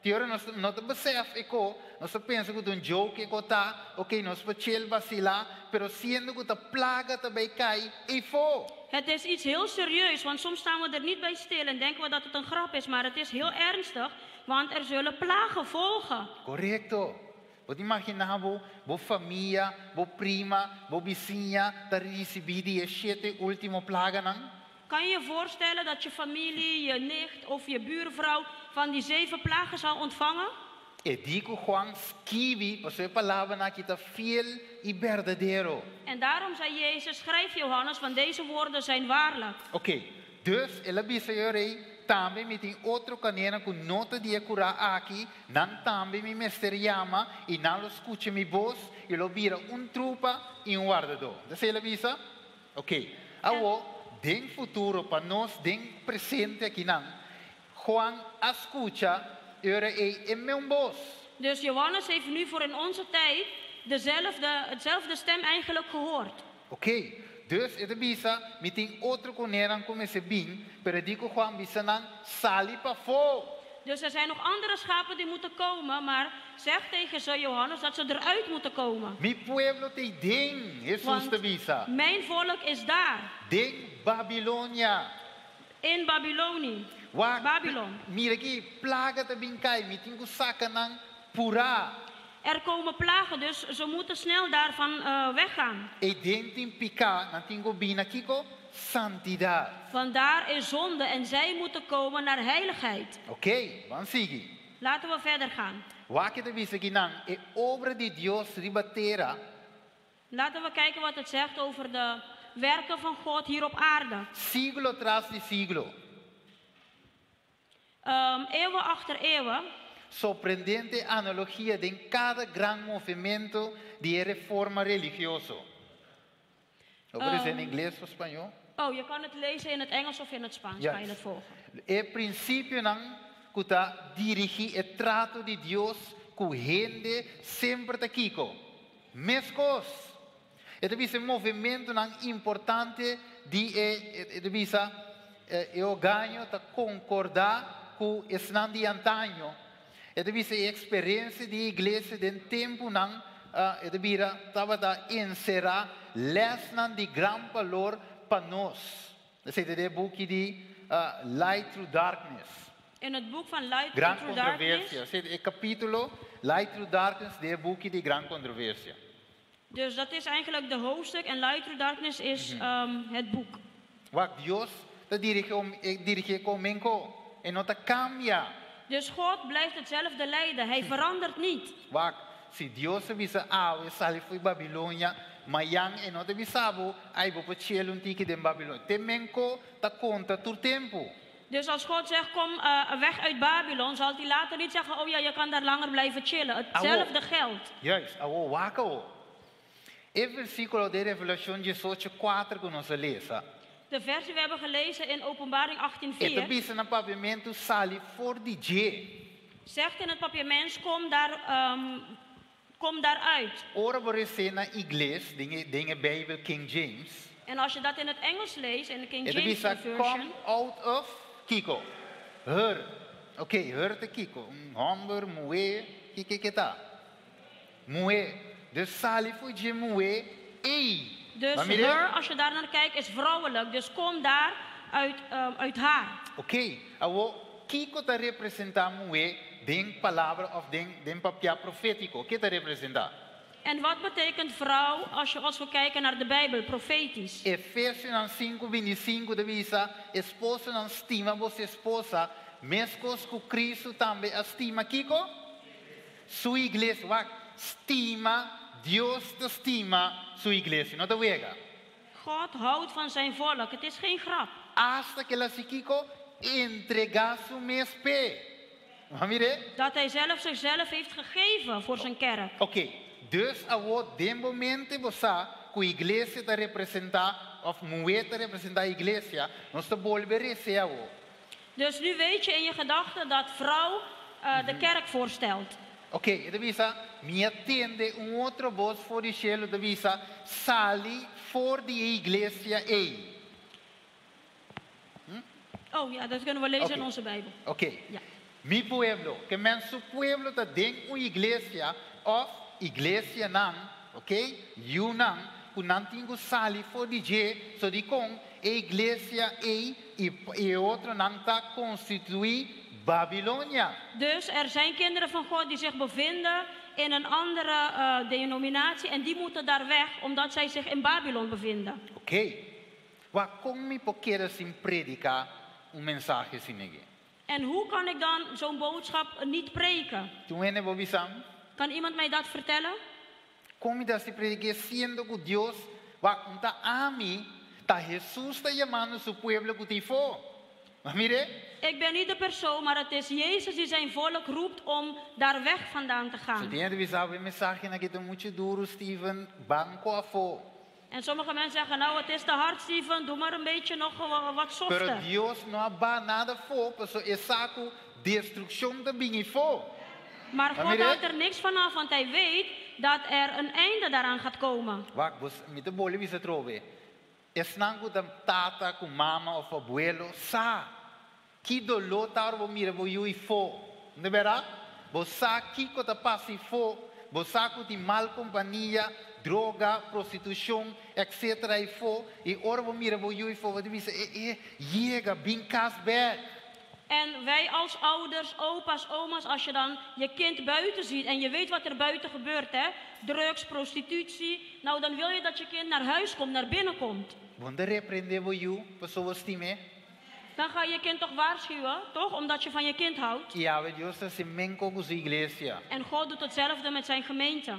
Tin ora nos no ta besef e ko, nos ta pensa ku ta un joke e ko ta, ok, nos por chill basilá, pero siendo ku ta plaga ta bai kai eifó. Het is iets heel serieus, want soms staan we er niet bij stil en denken we dat het een grap is, maar het is heel ernstig, want er zullen plagen volgen. Korekto. Bo ta imaginá bo, bo famia, bo prima, bo bisiña ta risibí di e shete último plaganan? Kan je je voorstellen dat je familie, je nicht of je buurvrouw van die zeven plagen zal ontvangen? E di ku Juan skibi, pasobra e palabranan aki ta fiel i berdadero. En daarom zei Jezus, schrijf Johannes, want deze woorden zijn waarlijk. Oké, dus el a bisa e rei, Tambe mi tin otro kanenan ku no ta di e kurá aki, nan tambe mi mester yama i nan lo skucha mi bos i lo bira un trupa i un wardadó. Ta esei el a bisa? Oké, awor den futuro pa nos den presente akinan, Juan a skucha e ora ei e meun bos. Dus Johannes heeft nu voor in onze tijd dezelfde, hetzelfde stem eigenlijk gehoord. Oké, dus e ta bisa, Mi tin otro konenan ku mester bin, pero e di ku Juan bisa nan, Sali pafó! Dus er zijn nog andere schapen die moeten komen, maar zeg tegen ze, Johannes, dat ze eruit moeten komen. Mi pueblo t'ei den, Hesus Want ta bisa. mijn volk is daar, Den Babilonia. in Babylonie. Wak, Babylon. Mira aki, plaga ta bin kai, mi tin ku saka nan purá. Er komen plagen, dus ze moeten snel daarvan weggaan. Ei den tin piká, nan tin ku bin na kiko, santidat. Want daar is zonde en zij moeten komen naar heiligheid. Ok, ban sigui. Laten we verder gaan. Wak e ta bisa akinan, e obra di Dios riba tera. Laten we kijken wat het zegt over de werken van God hier op aarde. Siglo tras di siglo. Eeuwen achter eeuwen. Sorprendente analogia den kada gran movementu di reforma religioso. Lo por na ingles òf spañó? Oh, je kan het lezen in het Engels of in het Spaans. Kan je het volgen. E prinsipionan ku ta dirigí e trato di Dios ku hende semper ta kiko. Meskos. E ta bisa movementunan importante di e e ta bisa e ogaño ta konkordá ku esnan di antaño. E ta bisa e eksperensia di iglesia den tempunan e ta bira tabata enserá lèsnan di gran balor pa nos. Esei ta den e buki di Light Through Darkness. In het boek van Light Gran Through Darkness. Kontroversia. Esei ta e kapítulo Light Through Darkness den e buki di Gran Kontroversia. Dus dat is eigenlijk de hoofdstuk en Light Through Darkness is het boek. Wak, Dios ta dirigí ku menko. E no ta kambia. Dus God blijft hetzelfde leiden. Hij verandert niet. Wak, si Dios a bisa awe sali fo'i Babilonia, mayan e no ta bisa bo, ai bo por chel un tiki den Babilonia. Te menko ta konta tur tempu. Dus als God zegt, kom weg uit Babylon, zal hij later niet zeggen, oh ja, je kan daar langer blijven chillen. Hetzelfde geldt. Juist, awo wak awo. E versíkulo den Revelashon diesocho kuater ku nos a lesa. De versie die we hebben gelezen in Openbaring 18:4. E ta bisa na papiamentu sali for di dje. Zegt in het papiaments, kom daaruit. Ora bo les'é na ingles, den e, den e Bijbel King James. En als je dat in het Engels leest, in de King E ta James bisa, version. Come out of kiko. Her. Ok, her ta kiko. Un hòmber, muhé, kiko ke ta? Muhé. Dus sali for dje muhé ei. Dus Ma mira. her, als je daar naar kijkt, is vrouwelijk. Dus kom daar uit haar. Ok, awo kiko ta representá muhé den palabra òf den den papiá profétiko? Ke ta representá? En wat betekent vrouw als we kijken naar de Bijbel, profetisch? Efesionan sinku binti i sinku ta bisa, Esposonan stima boso esposa, meskos ku Kristu tambe a stima kiko? Su iglesia. Wak, stima, Dios ta stima su iglesia, no ta wega. God houdt van zijn volk, het is geen grap. Asta ku el a hasi kiko? Entregá su mes p'e. Bo mir'é? Dat hij zelf zichzelf heeft gegeven voor zijn kerk. Oké, dus awor den bo mente bo sa ku iglesia ta representá òf muhé ta representá iglesia, nos ta bolbe res'é awor. Dus nu weet je in je gedachten dat vrouw de kerk voorstelt. Oké, e ta bisa, Mi a tende un otro bos for di shelu ta bisa, Sali for di e iglesia ei. Oh ja, dat kunnen we lezen in Oké. onze Bijbel. Oké. Ja. Mi pueblo, ke men su pueblo ta den un iglesia òf iglesianan, oké, yunan, ku nan tin ku sali for di dje, so dikon e iglesia ei i e otronan ta konstituí Babilonia. Dus er zijn kinderen van God die zich bevinden in een andere denominatie en die moeten daar weg omdat zij zich in Babylon bevinden. Oké. Wak kon mi por keda sin prediká un mensahe asin'aki? En hoe kan ik dan zo'n boodschap niet preken? Tin hende por bisa mi? Kan iemand mij dat vertellen? Kon mi ta sin predik'é siendo ku Dios wak un ta ami, ta Hesus ta yamando su pueblo ku ta afó. Mas mir'é. Ik ben niet de persoon, maar het is Jezus die zijn volk roept om daar weg vandaan te gaan. So tin hende bisa bo e mensahenan aki ta muchu duru, Steven, ban ku afó. En sommige mensen zeggen, nou het is te hard, Steven, doe maar een beetje nog wat Pero softer. Dios no a baha nada afó, pasobra e sa ku destrukshon ta bini afó. Maar Maar God mire. houdt er niks van af, want hij weet dat er een einde daaraan gaat komen. Wak, bos, mi ta bolbe bisa atrobe. Esnan ku ta tata, ku mama of abuelo, sa. Ki doló ta ora bo mira bo yu ifó, no bèrdat? Bo sa kiko ta pasa ifó, bo sa ku tin mal kompania, droga, prostitushon, etc. Ifó, i ora bo mira bo yu ifó, bo ta bisa, E, e, yega, bin kas bèk. En wij als ouders, opa's, oma's, als je dan je kind buiten ziet en je weet wat er buiten gebeurt, hè? Drugs, prostitutie, nou dan wil je dat je kind naar huis komt, naar binnen komt. Bo n' ta reprendé bo yu, pasobra bo stim'é. Dan ga je je kind toch waarschuwen, toch? Omdat je van je kind houdt. I awe Dios ta hasi menkos ku su iglesia. En God doet hetzelfde met zijn gemeente.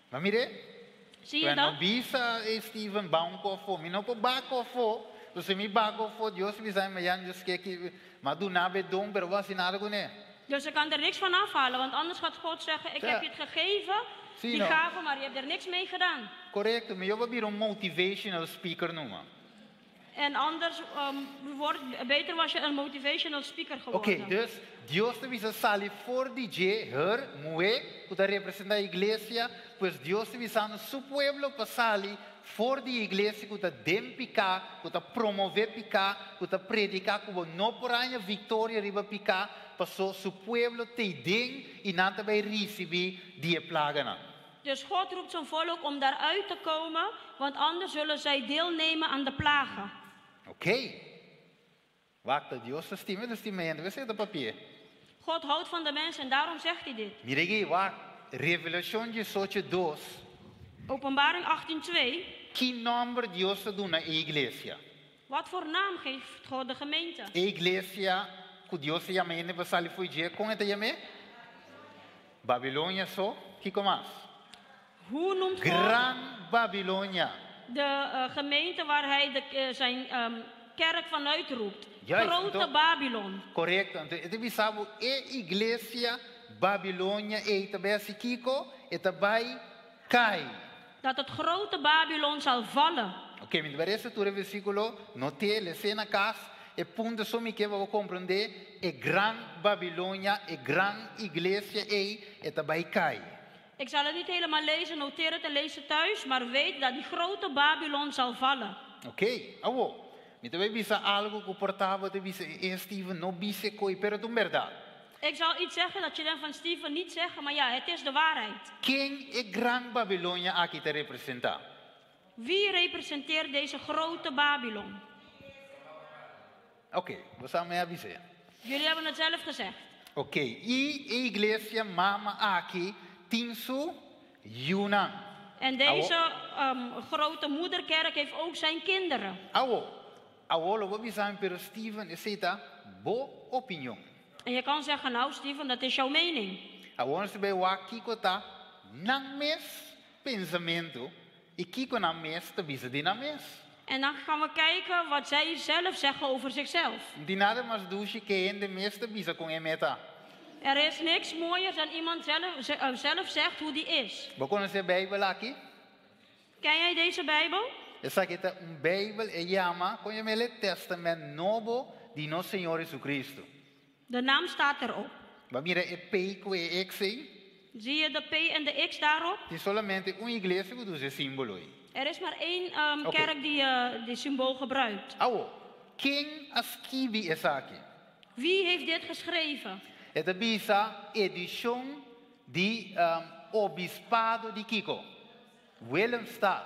Bo mir'é? Zie je Bueno, dat? bisa e Steven ba un kofo. Mi no por ba kofo. Entonces mi ba kofo, Dios bisa mi mañana Dios ke ki m'a duna bo e don, pero bo hasi nada kuné. Dus ik kan er niks van afhalen, want anders gaat God zeggen, ik Ja. heb je het gegeven, Sí, die no. gave, maar je hebt er niks mee gedaan. Korekto, mi yo bira un motivational speaker numa. En anders wordt, beter was je een motivational speaker geworden. Ok, dus Dios ta bisa sali for di dje, her, muhé, ku ta representá iglesia, pues Dios ta bisando su pueblo pa sali for di iglesia ku ta den piká, ku ta promové piká, ku ta prediká ku bo no por haña viktoria riba piká, pasó su pueblo t'ei den i nan ta bai risibí di e plaganan. Dus God roept zijn volk om daaruit te komen, want anders zullen zij deelnemen aan de plagen. Ok. Wak, ta Dios ta stima, ta stima hende, p'esei e ta papia. God houdt van de mens en daarom zegt hij dit. Mira aki, wak, Revelashon diesocho dos. Openbaring 18 2. Ki nòmber Dios ta duna e iglesia? Wat voor naam geeft God de gemeente? E iglesia ku Dios ta yama hende pa sali fo'i dje, kon e ta yam'é? Babilonia so, kiko mas? Hoe noemt God Gran Babilonia. de gemeente waar hij zijn kerk vanuit roept? Juist, Grote toch? Babylon. Korekto. Anto, e ta bisa bo e iglesia Babilonia ei ta bai hasi kiko? E ta bai kai. Dat het grote Babylon zal vallen. Ok, mi ta bai resa tur e versíkulo, not'é, les'é na kas, e punto so mi ke pa bo komprendé, e gran Babilonia, e gran iglesia ei, e ta bai kai. Ik zal het niet helemaal lezen, noteer het en lees het thuis, maar weet dat die grote Babylon zal vallen. Ok, awo, mi ta bai bisa algu ku por ta bo ta bisa, e Steven no bisa koi, pero ta un bèrdat. Ik zal iets zeggen dat je denkt van Steven niet zeggen, maar ja, het is de waarheid. Ken e gran Babilonia aki ta representá? Wie representeert deze grote Babylon? Ok, bo sa mi a bis'é. Jullie hebben het zelf gezegd. Ok, i e iglesia mama aki tin su yunan. En deze grote moederkerk heeft ook zijn kinderen. Awo, awo lo bo bisa mi, pero Steven, esei ta bo opinion. En je kan zeggen, nou Steven, dat is jouw mening. Awor nos ta bai wak kiko ta nan mes pensamentu i kiko nan mes ta bisa di nan mes. En dan gaan we kijken wat zij zelf zeggen over zichzelf. No tin nada mas dushi ku hende mes ta bisa kon e meta. Er is niks mooiers dan iemand zelf zegt hoe die is. Bo konosé e Beibel aki? Ken jij deze Bijbel? Esaki ta un Beibel e yama kon yam'é Testament Nobo di nos Señor Jesucristo. De naam staat erop. Bo a mira e P ku e X ei? Zie je de P en de X daarop? Tin solamente un iglesia ku ta usa e símbolo ei. Er is maar één Oké. kerk die die symbool gebruikt. Awo, ken a skibi esaki? Wie heeft dit geschreven? E ta bisa edishon di Obispado di kiko? Willemstad.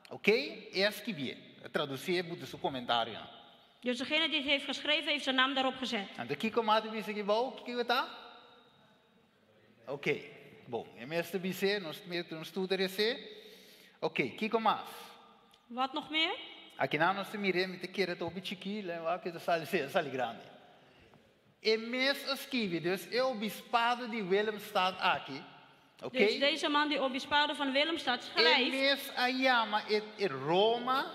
Oké? E a skibié. A tradusié buta su komentarionan. Dus degene die het heeft geschreven heeft zijn naam daarop gezet. Anto kiko m'a bisa aki bou? Kiko e ta? Oké. Bon, e mes ta bis'é, nos nos tur ta resé. Oké, kiko mas? Wat nog meer? Akinan nos ta mir'é, mi ta kere ta hopi chikí, lei wak ke ta sali, sí, a sali grandi. E mes a skibi, dus e obispado di Willemstad aki, oké? Dus deze man die obispado van Willemstad E schrijft, mes a yama e, e Roma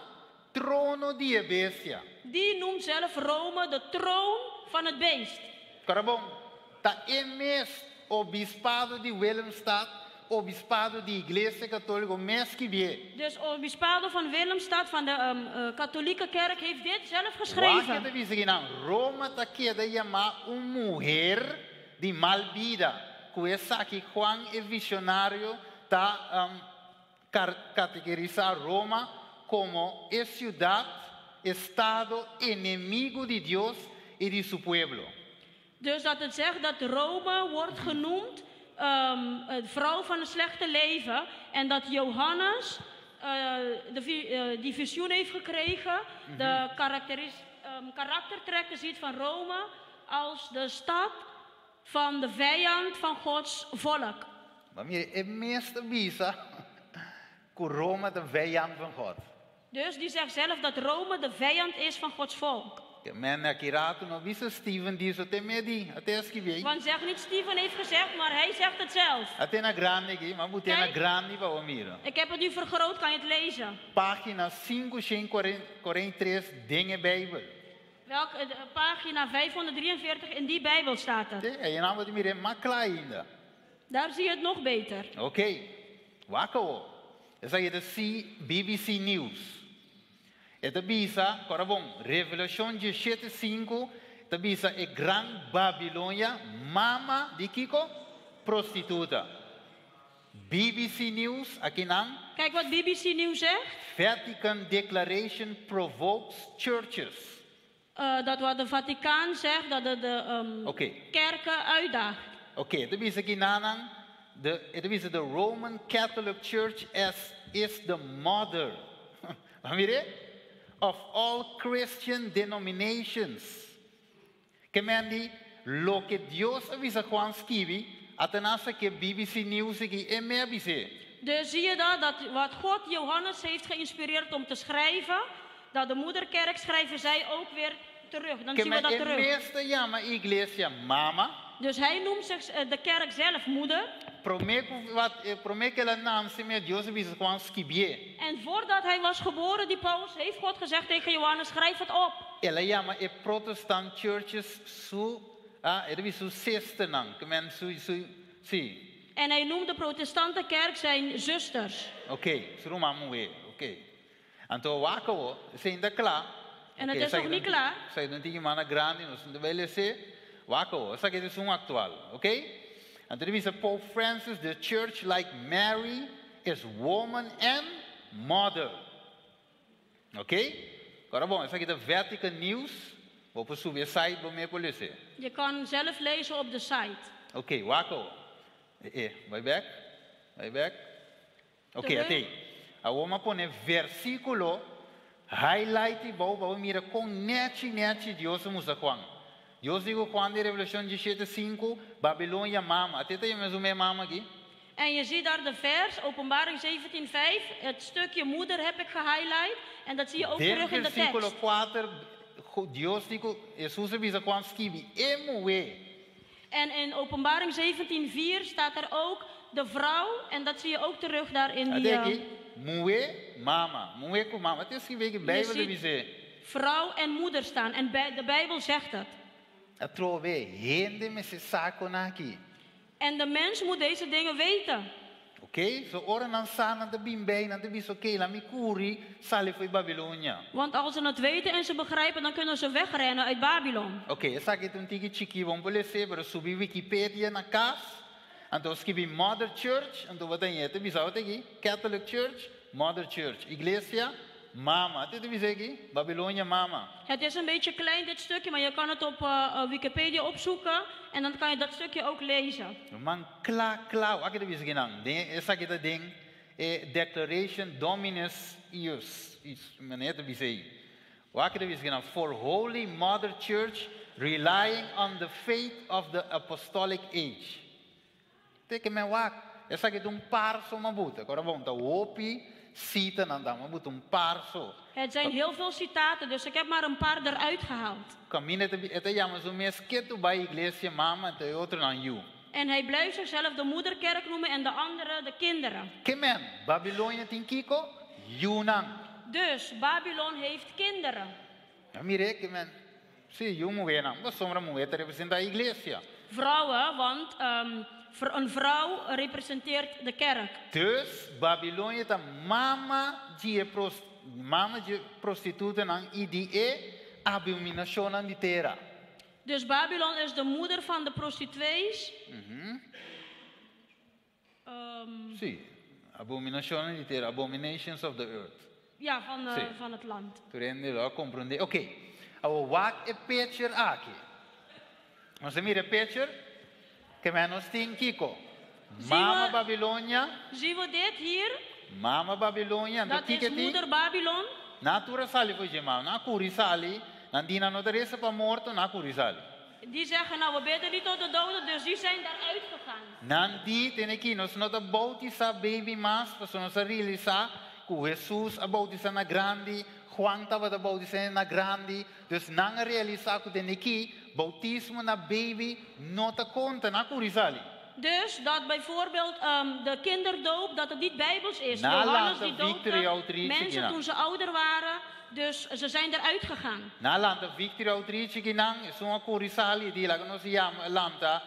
trono di e bestia. Die noemt zelf Rome de troon van het beest. Kora bon, ta e mes obispado di Willemstad, obispado di Iglesia Católico mes skibié. Dus obispado van Willemstad, van de katholieke kerk, heeft dit zelf Wak geschreven. e ta bisa akinan, Roma ta keda yamá un muher di mal bida. Ku esaki Juan e visionario ta kategorisá Roma komo e siudat, estado enemigu di Dios i di su pueblo. Dus dat het zegt dat Rome wordt genoemd vrouw van het slechte leven. En dat Johannes die visioen heeft gekregen, de karaktertrekken ziet van Rome als de stad van de vijand van Gods volk. Ma mira, e mes ta bisa ku Roma ta vijand van God. Dus die zegt zelf dat Rome de vijand is van Gods volk. Ke men aki ratu no bisa Steven di, te medi, at'é a skirbi. Want zeg niet Steven heeft gezegd, maar hij zegt het zelf. At'é na grandi aki, m'a but'é na Kijk. Grandi pa bo mira. Ik heb het nu vergroot, kan je het lezen. Pagina 543 den e Bijbel. Welke de pagina 543 in die Bijbel staat het. Te, einan bo ta mir'é mas kla ainda. Daar zie je het nog beter. Oké, wak awor. Esaki ta C BBC News. E ta bisa, kòrda bon, Revelashon 17 5 ta bisa e gran Babilonia, mama di kiko? Prostituta. BBC News, akinan. Kijk wat BBC Nieuws zegt. Vatican Declaration provokes churches. Dat wat de Vaticaan zegt, dat de kerken uitdaagt. Oké, ta bisa akinan, de, ta bisa the Roman Catholic Church as is the mother. Maar mira, of all Christian denominations. Ke men di, loke Dios a bisa Juan skibi, ata nan aki BBC News aki e mes a bis'é. Dus zie je dat, dat wat God Johannes heeft geïnspireerd om te schrijven, dat de moederkerk schrijven zij ook weer terug. Dan Ke zien we men dat e terug. mes ta yama iglesia mama. Dus hij noemt zich de kerk zelf moeder. Promé ku wat promé ku el a nase mes Dios a bisa Juan skibié. En voordat hij was geboren, die paus, heeft God gezegd tegen Johannes, schrijf het op. El a yama e Protestant churches su, ah, el a bisa su sisternan, ke men su su si. En hij noemde de protestante kerk zijn zusters. Oké, su ruman muhé, oké. Anto wak awor, esei n' ta kla. En het is nog niet klaar. Esaki ta un tiki mas na grandi, nos n' ta bai lesa. Wak awor, esaki ta un aktual, oké? Anto el a bisa Pope Francis, the church like Mary is woman and mother. Oké? Awor bon, esaki ta Vatican News. Bo por subi e site, bo mes por lesa. Je kan zelf lezen op de site. Oké, wak awor. Bai back. Bai back. Oké, Terug. at'é. Awor m'a pone versíkulo highlight i bo pa mira kon nèchi nèchi Dios a mustra Juan. Dios di ku Juan den Revelashon 17, Babilonia mama. At'é ta yama su mes mama aki. En je ziet daar de vers, Openbaring 17:5. Het stukje moeder heb ik gehighlight. En dat zie je ook Den terug in de versíkulo tekst. 4, Dios di ku, Hesus a bisa Juan skibi, e muhé. En in Openbaring 17:4 staat er ook de vrouw. En dat zie je ook terug daar in die, At'é aki, muhé, mama. Muhé ku mama. At'é skibi ku Bijbel ziet ta bisa. vrouw en moeder staan. En de Bijbel zegt dat. Atrobe, hende mester sa kosnan aki. En de mens moet deze dingen weten. Ok? So ora nan sa nan ta bin bei, nan ta bisa ok, laga mi kore, sali fo'i Babilonia. Want als ze het weten en ze begrijpen, dan kunnen ze wegrennen uit Babylon. Ok, esaki ta un tiki chikí, bo por lesa, pero subi Wikipedia na kas, anto skibi Mother Church, anto bo ta haña, ta bisa aki, Catholic Church, Mother Church, Iglesia, Mama, at'é ta bisa aki, Babilonia Mama. Het is een beetje klein dit stukje, maar je kan het op Wikipedia opzoeken en dan kan je dat stukje ook lezen. Man kla kla, wak ta bisa akinan, den esaki ta den e Declaration Dominus Eius, is manera ta bisa ei. Wak ta bisa akinan, for Holy Mother Church relying on the faith of the apostolic age. Te ke men wak, esaki ta un par so m'a buta. Awor bon, ta hopi sitanan ta, m'a buta un par so. Het zijn heel veel citaten, dus ik heb maar een paar eruit gehaald. Kaminda e ta yama su mes ketu bai iglesia mama, te otronan yu. En hij blijft zichzelf de moederkerk noemen en de anderen de kinderen. Ke men, Babilonia tin kiko, yunan. Dus Babylon heeft kinderen. Ja, mira ke men, si, yu muhénan, pasobra muhé ta representá iglesia. Vrouwen, want een vrouw representeert de kerk. Dus Babilonia ta mama di pros, mama di prostitutanan i di e abominashonnan di tera. Dus Babylon is de moeder van de prostituees. Si, abominashonnan di tera, abominations of the earth. Ja, Si. van het land. Tur hende a komprondé. Ok. Awo wak e picture aki. Nos ta mira e picture? Ke men nos tin kiko? Mama Babilonia. Zien we dit hier? Mama Babilonia. Dat is moeder Babylon. Nan tur a sali for dje mama. Nan a kuri sali. Nan di nan no ta resa pa morto, nan a kuri sali. Die zeggen nou we bidden niet tot de doden, dus die zijn daaruit gegaan. Nan di, Tene aki, nos no ta boutisá baby mas, pasobra nos a realisá ku Hesus a boutisá na grandi, Juan tabata boutisá na grandi, dus nan a realisá ku tene aki, boutismo na baby no ta konta, nan a kuri sali. Dus dat bijvoorbeeld de kinderdoop, dat het niet bijbels is. Na Johannes lanta die Victory doopte Outreach mensen kinan. toen ze ouder waren, dus ze zijn eruit gegaan. Nan a lanta Victory Outreach kinan, esun a kuri sali e di laga nos yama lanta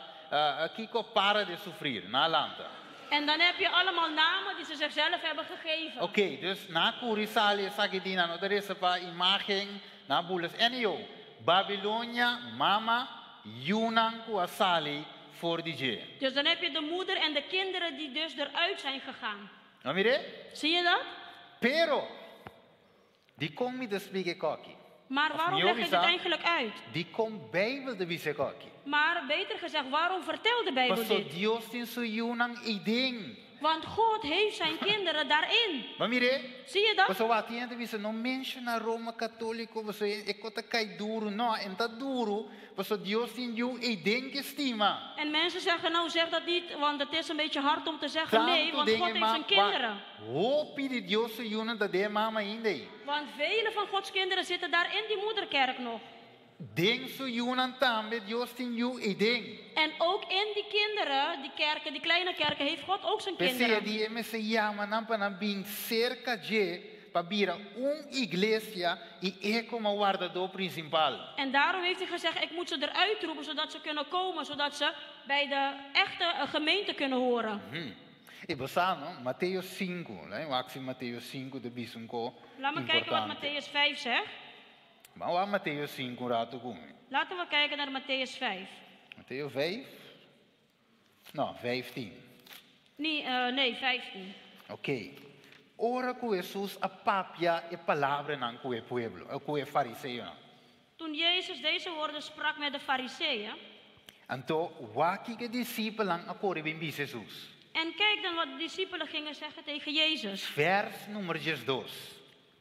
kiko para de sufrir, nan a lanta. En dan heb je allemaal namen die ze zichzelf hebben gegeven. Ok, dus nan a kuri sali esaki di nan no ta resa pa imagen, nan a bula. Anyhow, Babilonia mama yunan ku a sali for di dje. Dus dan heb je de moeder en de kinderen die dus eruit zijn gegaan. No mir'é? Zie je dat? Pero, dikon mi ta splika e koki? Maar Of waarom mihó leg ik dit bisa, eigenlijk uit? dikon Bijbel ta bisa e koki? Maar beter gezegd, waarom vertelt de Bijbel Paso dit? Dios tin su yunan eiden. Want God heeft zijn kinderen daarin. Bo a mir'é? Zie je dat? Paso wak, tin hende ta bisa, no menshoná Roma Katóliko, paso e kos ta kai duru. No, e no ta duru, paso Dios tin yu eiden ku e stima. En mensen zeggen, nou zeg dat niet, want het is een beetje hard om te zeggen nee, Tantu want den God e heeft ma zijn kinderen. wak, hopi di Dios su yunan ta den e mama ainda ei. Want vele van Gods kinderen zitten daar in die moederkerk nog. Den su yunan tambe Dios tin yu eiden. En ook in die kinderen, die kerken, die kleine kerken, heeft God ook zijn P'esei kinderen. di e mester yama nan pa nan bin serka dje pa bira un iglesia i e komo wardadó prinsipal. En daarom heeft hij gezegd, ik moet ze eruit roepen, zodat ze kunnen komen, zodat ze bij de echte gemeente kunnen horen. I bo sa, no? Mateo sinku, laat wak si Mateo sinku ta bisa un ko Laat me kijken wat importante. Mattheüs 5 zegt. Ban wak Mateo sinku un ratu ku mi. Laten we kijken naar Mattheüs 5. Mateo 5? No, 15. Nee, nee, 15. Oké. Ora ku Hesus a papia e palabranan ku e pueblo, ku e fariseonan. Toen Jezus deze woorden sprak met de fariseeën. Anto, wak kiko e disipelnan a kore bin bisa Hesus. En kijk dan wat de discipelen gingen zeggen tegen Jezus. Vers nummer diesdos.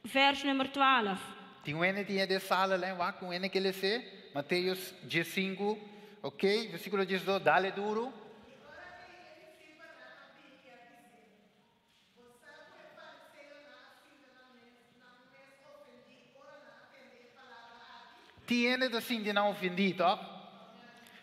Vers nummer 12. Tin un hende tin e den sala lei wak un hende ke les'é, Mateus diesinku, ok, versíkulo diesdos, dale duru. Tin hende ta sinti nan ofendí, tòg?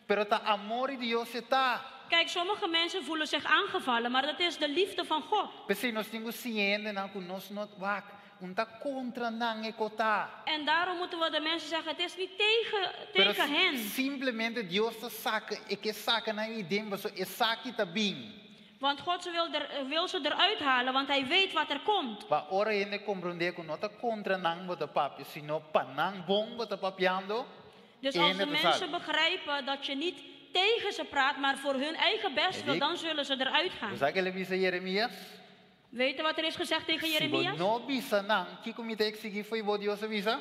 Pero ta amor di Dios e ta. Kijk, sommige mensen voelen zich aangevallen, maar dat is de liefde van God. P'esei nos tin ku siña hendenan ku nos no wak, un ta kontra nan e kotá. En daarom moeten we de mensen zeggen, het is niet tegen, Pero tegen hen. simplemente Dios ta saka, e ke saka nan ei den pasobra e sa ki ta bin. Want God wil, er, wil ze eruit halen, want hij weet wat er komt. Pa ora hende komprondé ku no ta kontra nan bo ta papia, sino pa nan bon bo ta papiando, Dus e als hende de ta mensen sali. begrijpen dat je niet tegen ze praat, maar voor hun eigen best wil, Edik, dan zullen ze eruit gaan. Bo sa ke el a bisa Jeremias? Weet je wat er is gezegd tegen Si bo Jeremias? no bisa nan, kiko mi ta eksigí fo'i bo, Dios a bisa?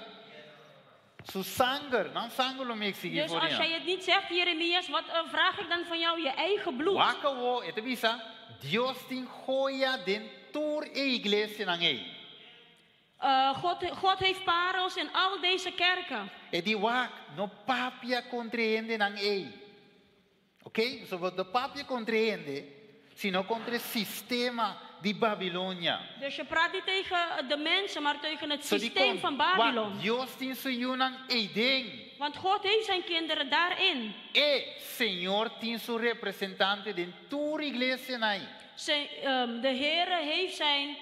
Su sanger, nan sanger lo mi eksigí Dus for di als nan. jij het niet zegt, Jeremias, wat vraag ik dan van jou? Je eigen bloed. Wak awo, e ta bisa, Dios tin joya den tur e iglesianan ei. God heeft parels in al deze kerken. E di wak, no papia kontra e hendenan ei. Ok? So bo no papia kontra e hende, sino kontra e sistema di Babilonia. Dus je praat niet tegen de mensen, maar tegen het So di systeem kon, van wak, Babylon. Dios tin su yunan eiden. Want God heeft zijn kinderen daarin. E Señor tin su representante den tur iglesianan ei. De Heere heeft zijn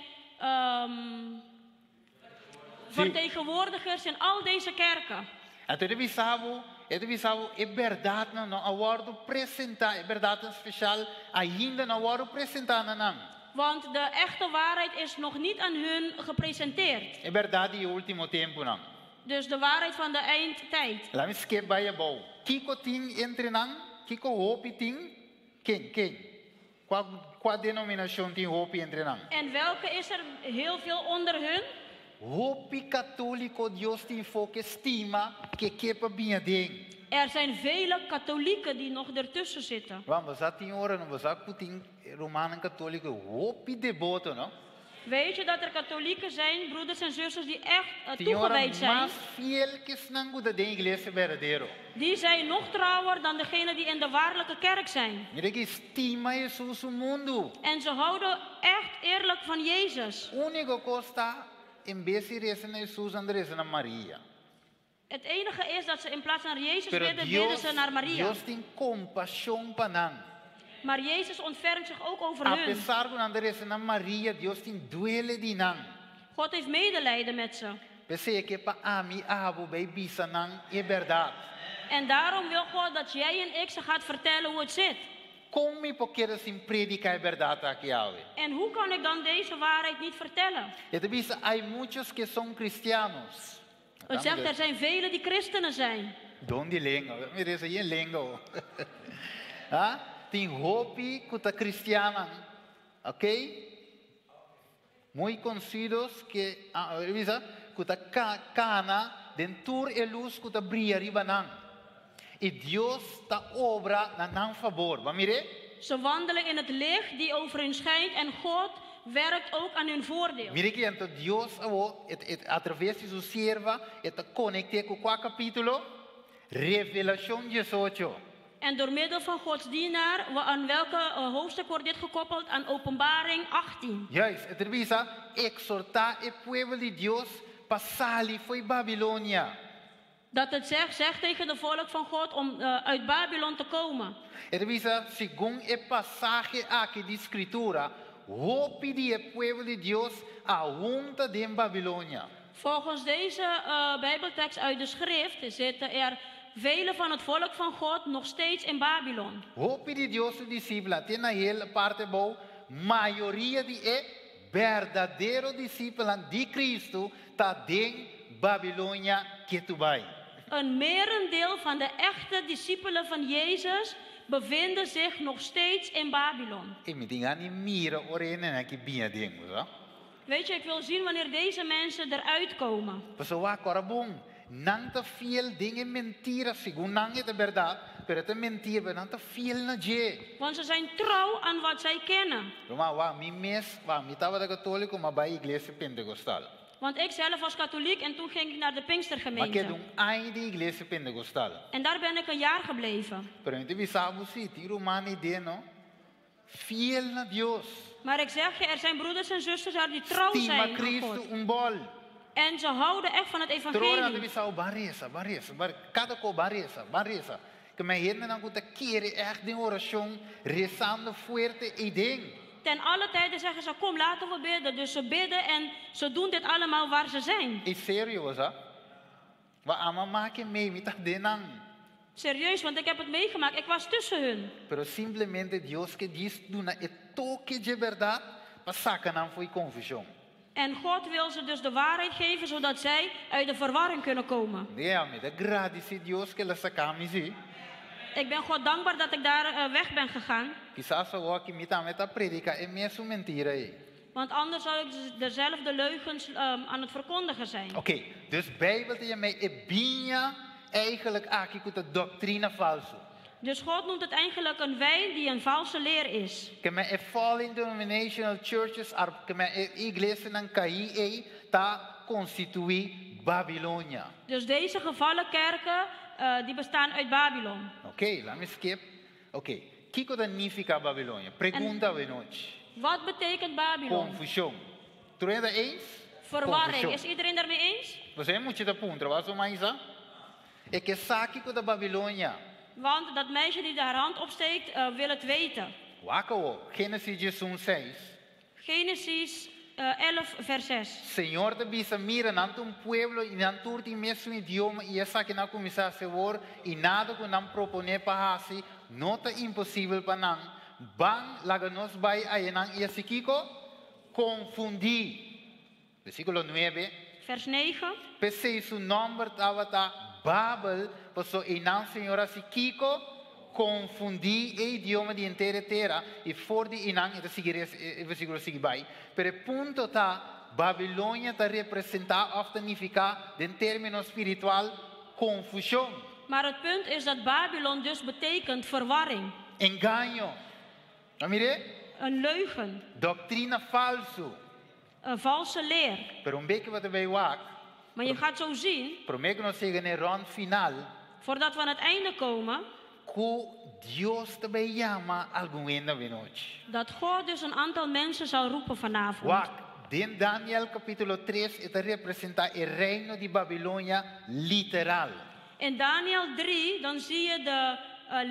vertegenwoordigers in al deze kerken. Anto e ta bisa bo, e ta bisa bo, e bèrdatnan no a wòrdu presentá, e bèrdatnan spesial ainda no a wòrdu presentá na nan. Want de echte waarheid is nog niet aan hun gepresenteerd. E bèrdat di e último tempunan. Dus de waarheid van de eindtijd. Laat me skip bij je bouw. Kiko tin entre nan? Kiko hopi tin? Ken, ken? Kua, kua denominashon tin hopi entre nan? En welke is er heel veel onder hun? Hopi katóliko Dios tin ku stima ku ke pa bin aden. Er zijn vele katholieken die nog ertussen zitten. Vamos, sa tin ora, no sa ku tin ruman katóliko, hopi deboto, no? Weet je dat er katholieken zijn, broeders en zusters, die echt Tin ora toegewijd zijn? mas fiel ku esnan ku ta den iglesia berdadero. Die zijn nog trouwer dan degenen die in de waarlijke kerk zijn. Mira ku stima Hesus mundu. En ze houden echt eerlijk van Jezus. Úniko kos ta, en bes di resa na Hesus, nan ta resa na Maria. Het enige is dat ze in plaats van naar Jezus Pero bidden, bidden Dios, ze naar Maria. Dios tin kompashon pa nan. Maar Jezus ontfermt zich ook over A hun. pesar ku nan ta resa na Maria, Dios tin duele di nan. God heeft medelijden met ze. P'esei e ke pa ami abo bai bisa nan e berdat. En daarom wil God dat jij en ik ze gaat vertellen hoe het zit. Kon mi por keda sin prediká e berdat aki awe? En hoe kan ik dan deze waarheid niet vertellen? E ta bisa, hay muchos que son cristianos. Het zegt, er zijn velen die christenen zijn. Don di lenga, mira esei e lenga. Ah? Tin hopi ku ta kristian, ok? Muy conocidos ku, ah, bisa, ku ta kana den tur e lus ku ta bria riba nan. I Dios ta obra na nan fabor. Ban mira? Ze wandelen in het licht die over hun schijnt en God werkt ook aan hun voordeel. Mira ku anto Dios awo, a traves di su sierva, e ta konektá ku kua kapítulo? Revelashon 18. En door middel van Gods dienaar, aan welke hoofdstuk wordt dit gekoppeld? Aan Openbaring 18. Juist, e ta bisa, ekshortá e pueblo di Dios pa sali fo'i Babilonia. Dat het zegt, zeg tegen de volk van God om uit Babylon te komen. E ta bisa, segun e pasahe aki di Skritura, hopi di e pueblo di Dios aun ta den Babilonia. Volgens deze Bijbeltekst uit de schrift zitten er velen van het volk van God nog steeds in Babylon. Hopi di Dios su disipelnan, tin na hele parti bou, mayoria di e berdadero disipelnan di Kristu ta den Babilonia ketu bai. Een merendeel van de echte discipelen van Jezus bevinden zich nog steeds in Babylon. I mi tin di mira ora e hendenan aki bin aden, sa? Weet je, ik wil zien wanneer deze mensen eruit komen. Pasobra awor bon, nan ta fiel den e mentira, segun nan e berdat, pero ta mentira, pero nan ta fiel na dje. Want ze zijn trouw aan wat zij kennen. Ma wa, mi mes, wa, mi tabata katóliko, m'a bai iglesia pentekostal. Want ik zelf was katholiek en toen ging ik naar de M'a keda Pinkstergemeente. un aña den iglesia pentekostal. En daar ben ik een jaar gebleven. Pero mi ta bisa bo si, tin ruman ei no, fiel na Dios. Maar ik zeg je, er zijn broeders en zusters daar die trouw Stima zijn aan Kristu God. un bòl. En ze houden echt van het Tur ora nan evangelie. bisa ban resa, ban resa, ban kada ko ban resa, ban resa. Ku mi hendenan ku ta kere echt den orashon, resando fuerte e den. Ten alle tijden zeggen ze, kom laten we bidden. Dus ze bidden en ze doen dit allemaal waar ze zijn. E serio, sa? Wa ami a make mee, mi ta den nan. Serieus, want ik heb het meegemaakt. Ik was tussen hun. Pero simplemente Dios ke djis duna e toke di berdat, pa saka nan fo'i konfushon. En God wil ze dus de waarheid geven, zodat zij uit de verwarring kunnen komen. Ja, mi ta gradisí Dios ku el a saka mi si. Ik ben God dankbaar dat ik daar weg ben gegaan. Kisas awor mi tambe ta prediká e mesun mentira ei. Want anders zou ik dezelfde leugens aan het verkondigen zijn. Oké, dus Bijbel ta yama e biña eigenlijk aki ku ta doktrina falsu. Dus God noemt het eigenlijk een wijn die een valse leer is. Ke men e fallen denominational churches, ke men e iglesianan kaí ei ta konstituí Babilonia. Dus deze gevallen kerken die bestaan uit Babylon. Oké, laat me skip. Oké, kiko ta nifiká Babilonia? Pregunta awe nochi. Wat betekent Babylon? Konfushon. Tur ta eens? Verwarring. Konfushon. Is iedereen daarmee eens? Bo mucha ta puntra, wat mais ah? E ke sa kiko ta Babilonia. Want dat meisje die haar hand opsteekt, wil het weten. Wak awor, Génesis 16. Genesis 11, vers 6. Señor ta bisa, mira, nan ta un pueblo i nan tur tin mesun idioma i esakinan a kuminsá hasi awor i nada ku nan proponé pa hasi, no ta imposibel pa nan. Ban laga nos bai ayanan i hasi kiko konfundí. Versíkulo 9. Vers 9. P'esei su nòmber tabata Babel, paso einan Señor a hasi kiko konfundí e idioma di henter tera i for di einan e ta sigui e versíkulo sigui bai. Pero e punto ta Babilonia ta representá òf nifiká, den término spiritual, konfushon, Maar het punt is dat Babylon dus betekent verwarring, engaño. B'a mir'é? Een leugen, Doktrina falsu. Een valse leer. Pero un bes bo ta bai wak, Maar je gaat zo zien, promé ku nos yega na rònt final, voordat we aan het einde komen, ku Dios ta bai yama algun hende anochi. Dat God dus een aantal mensen zal roepen vanavond. Wak, den Daniel kapítulo 3, e ta representá e reino di Babilonia literal. In Daniel 3, dan zie je de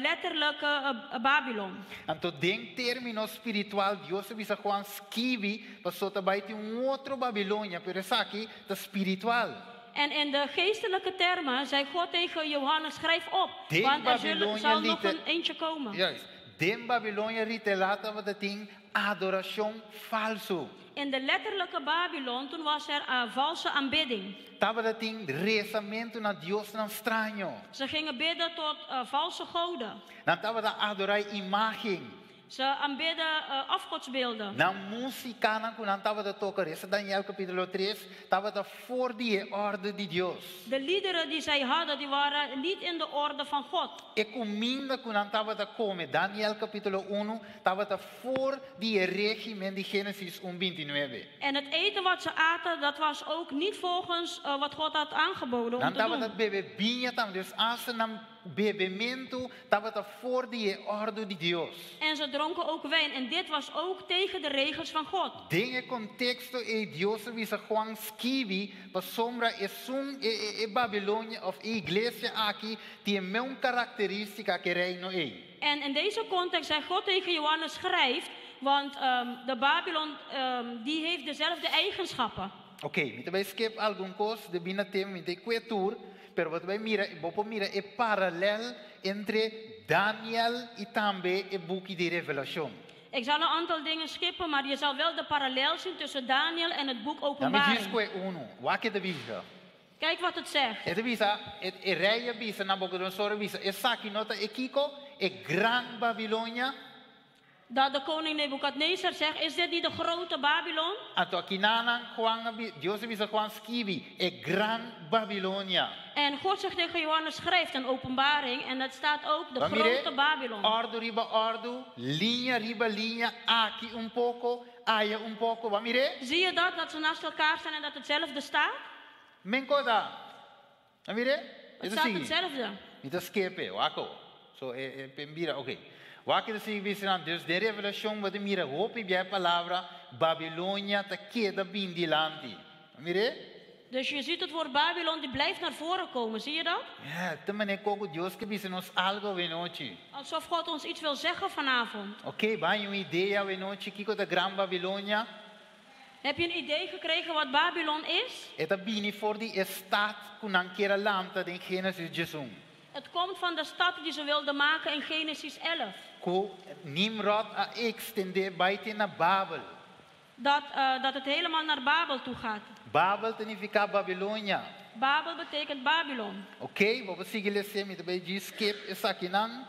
letterlijke Babylon. Anto, den término spiritual, Dios a bisa Juan skibi, pasobra ta bai tin un otro Babilonia, pero esaki ta spiritual. En in de geestelijke termen zei God tegen Johannes, schrijf op, Den want er Babylonia zal nog liter- een eentje komen. Juist. Den Babilonia literal tabatin adorashon falsu. In de letterlijke Babylon, toen was er valse aanbidding. Tabatin resamentu na diosnan straño. Ze gingen bidden tot valse goden. Nan tabata adorá imágen. Ze aanbidden afgodsbeelden. Nan músikanan ku nan tabata toka. Resa Daniel kapítulo 3, tabata for di e òrdu di Dios. De liederen die zij hadden, die waren niet in de orde van God. E kuminda ku nan tabata kome, Daniel kapítulo 1, tabata for di e régimen di Génesis 1:29. En het eten wat ze aten, dat was ook niet volgens wat God had aangeboden om Nan te tabata doen. bebe biña tambe, dus asta nan bebementu tabata for di e òrdu di Dios. En ze dronken ook wijn. En dit was ook tegen de regels van God. Den e konteksto ei Dios a bisa Juan skibi pasobra esun e, e, e Babilonia òf e iglesia aki tin mesun karakterístika ku e reino ei. En in deze context zei God tegen Johannes, schrijft, want de Babylon die heeft dezelfde eigenschappen. Ok, mi ta bai skip algun kos debí na tempu, mi ta kue tur, pero bo bai mira, bo por mira e paralel entre Daniel i tambe e buki di Revelashon. Ik zal een aantal dingen skippen, maar je zal wel de parallel zien tussen Daniel en het boek Dan mi Openbaring. djis kue unu, wak e ta bisa. Kijk wat het zegt. E ta bisa, e rei a bisa, Nabucodonosor a bisa, esaki no ta e kiko, e gran Babilonia. Dat de koning Nebukadnezar zegt, is dit niet de grote Babylon? Anto akinanan Juan a bi-, Dios a bisa Juan skibi, e gran Babilonia. En God zegt tegen Johannes, schrijft een openbaring en dat staat ook de B'a mir'é, grote Babylon. Òrdu riba òrdu, liña riba liña, aki un poko, aya un poko, b'a mir'é? Zie je dat, dat ze naast elkaar staan en dat hetzelfde staat? Men koda. B'a mir'é? Het E staat sigui. hetzelfde. Mi ta skip e, wak. So, e, e, mira, ok. Wak e sigui bisa, dus den Revelashon, bo ta mira, hopi bia e palabra, Babilonia ta keda bin dilanti. Mir'é? Dus je ziet het woord Babylon, die blijft naar voren komen, zie je dat? Ja, ta manera ku Dios ke bisa nos algu anochi. Alsof God ons iets wil zeggen vanavond. Ok, b'a haña un idea anochi, kiko ta gran Babilonia. Heb je een idee gekregen wat Babylon is? E ta bini for di e stat ku nan ker a lanta den Génesis 11. Het komt van de stad die ze wilden maken in Genesis 11. Ku Nimrod a ekstendé bai te na Babel. Dat het helemaal naar Babel toe gaat. Babel ta nifiká Babilonia. Babel betekent Babylon. Ok, ban sigui lesa, mi ta bai skip esakinan.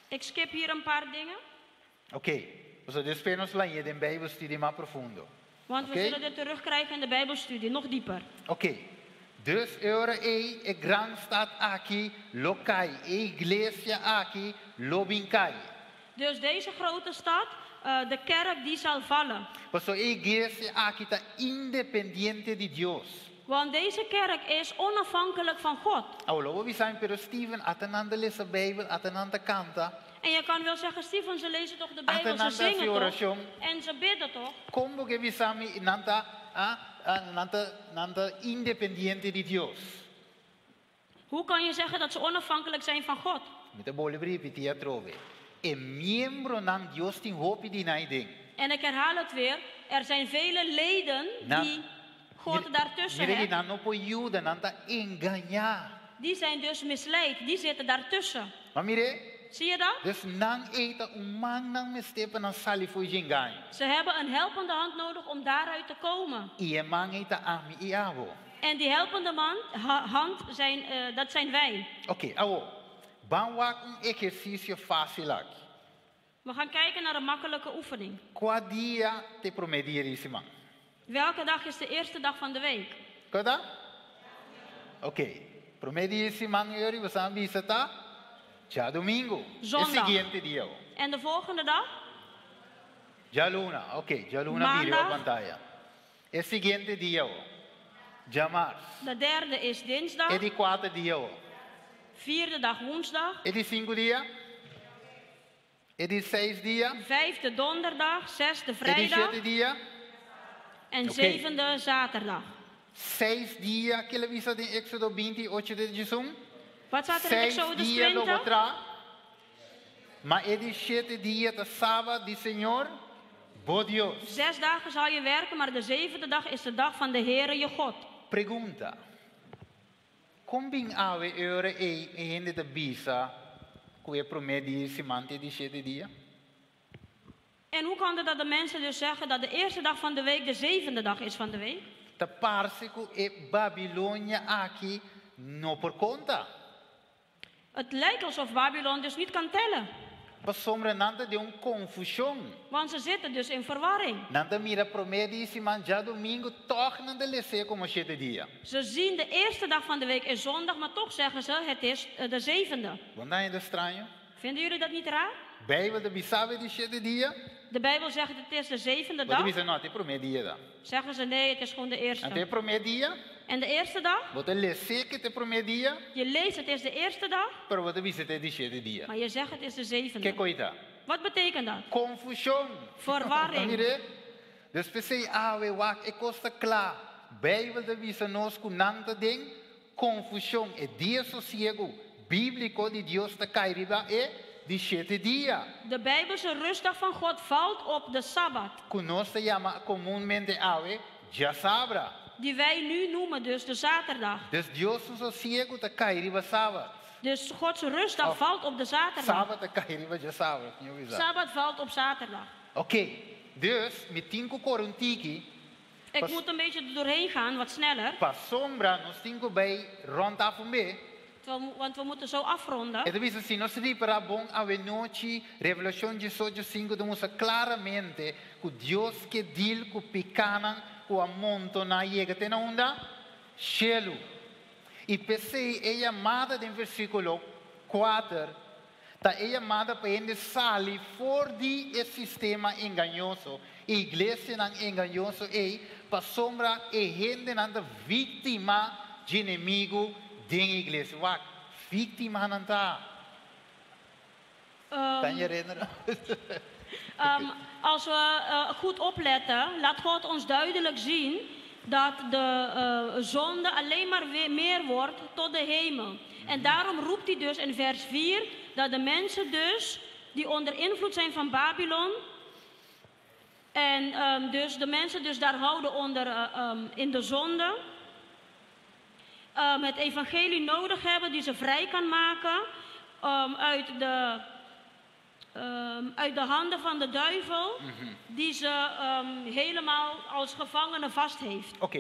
Ik skip hier een paar dingen. Ok, so despues nos lo haña den Bijbelstudie mas profundo. Want we Ok? zullen dit terugkrijgen in de Bijbelstudie, nog dieper. Ok, dus ora ei e gran stat aki lo kai, e iglesia aki lo bin kai. Dus deze grote stad, de kerk die zal vallen. Pasobra e iglesia aki ta independiente di Dios. Want deze kerk is onafhankelijk van God. Awor, lo bo bisa, pero Steven, ata nan ta lesa Bijbel, ata nan ta kanta. En je kan wel zeggen, Steven, ze lezen toch de Bijbel, ze Ata nan ta zingen toch? orashon. En ze bidden toch? Kon bo ke bisa mi nan ta, ah, ah, nan ta, nan ta independiente di Dios? Hoe kan je zeggen dat ze onafhankelijk zijn van God? Mi ta bolbe ripití atrobe. E miembronan Dios tin hopi di nan den. En ik herhaal het weer, er zijn vele leden die God daartussen Mira hebt. nan no por yuda, nan ta engañá. Die zijn dus misleid, die zitten daartussen. B'a mir'é? Zie je dat? Dus nan ei ta un man nan mester pa nan sali for di engaño. Ze hebben een helpende hand nodig om daaruit te komen. I e man ei ta ami i abo. En die helpende hand, dat zijn wij. Ok, awor. Ban wak un ehersisio fásil aki. We gaan kijken naar een makkelijke oefening. Kua dia ta e promé dia di siman? Welke dag is de eerste dag van de week? Kua ta? Ok. Promé dia di siman ei boso a bisa ta djadumingu. E Zondag. siguiente dia. En de volgende dag? Djaluna, ok. Djaluna bira Maandag. pantaya. E siguiente dia. Djamars. De derde is dinsdag. E di kuater dia. Vierde dag woensdag. E di sinku dia. E di seis dia. Vijfde donderdag. Zesde E di vrijdag. shete dia. En Oké. zevende zaterdag. Seis dia ku el a bisa den Éksodo 20, 8 te 11. Wat staat er in Seis Exodus dia 20? lo bo traha. Ma e di shete dia ta sabat di Señor, bo Dios. 6 dagen zal je werken, maar de zevende dag is de dag van de Heere je God. Pregunta. Kon bin awe e ora ei e hende ta bisa ku e promé dia di siman ta e di shete dia? En hoe kan het dat de mensen dus zeggen dat de eerste dag van de week de zevende dag is van de week? Ta parse ku e Babilonia aki no por konta. Het lijkt alsof Babylon dus niet kan tellen. Pasobra nan ta den un konfushon. Want ze zitten dus in verwarring. Nan ta mira promé dia di siman djadumingu tòg nan ta les'é komo shete dia. Ze zien de eerste dag van de week is zondag, maar toch zeggen ze het is de zevende. Bo no ta haña straño? Vinden jullie dat niet raar? Beibel ta bisa e di shete dia. De Bijbel zegt het is de zevende Bo ta dag. bisa no, ta promé dia da. Zeggen ze nee, het is gewoon de Anto eerste. e promé dia, En de eerste dag? bo ta les'é ku ta promé dia, Je leest het is de eerste dag, pero bo ta bisa ta e di shete dia. maar je zegt het is de Ke zevende. kos ta? Wat betekent dat? Konfushon. Verwarring. Mira. Dus p'esei awe wak e kos ta kla. Beibel ta bisa nos ku nan ta den konfushon e dia sosiegu bíbliko di Dios ta kai riba e di shete dia. De Bijbelse rustdag van God valt op de Sabbat, Ku nos ta yama komunmente awe djasabra. die wij nu noemen dus de zaterdag. Dus Dios su sosiegu ta kai riba sabat. Dus Gods rustdag Of valt op de zaterdag. Sabat ta kai riba djasabra. Sabbat valt op zaterdag. Ok. Dus mi tin ku kore un tiki. Ik Pas- moet een beetje er doorheen gaan, wat sneller. Pasobra nos tin ku bai rònt af un be. Want we moeten zo afronden. E ta bisa si nos ripará bon awe nochi, Revelashon 18, 5, ta mustra klaramente ku Dios ke deal ku pikánan ku a montoná yega te na unda? Shelu. I p'esei e yamada den versíkulo 4, ta e yamada pa hende sali for di e sistema engañoso, iglesianan engañoso ei, pasobra e hendenan ta víktima di enemigu den iglesia. Wak, víktima nan ta. Kan je herinneren? Als we goed opletten, laat God ons duidelijk zien dat de zonde alleen maar weer meer wordt tot de hemel. En daarom roept hij dus in vers 4 dat de mensen dus die onder invloed zijn van Babylon en dus de mensen dus daar houden onder, in de zonde, het evangelie nodig hebben die ze vrij kan maken uit de handen van de duivel, die ze helemaal als gevangene vast heeft. Ok.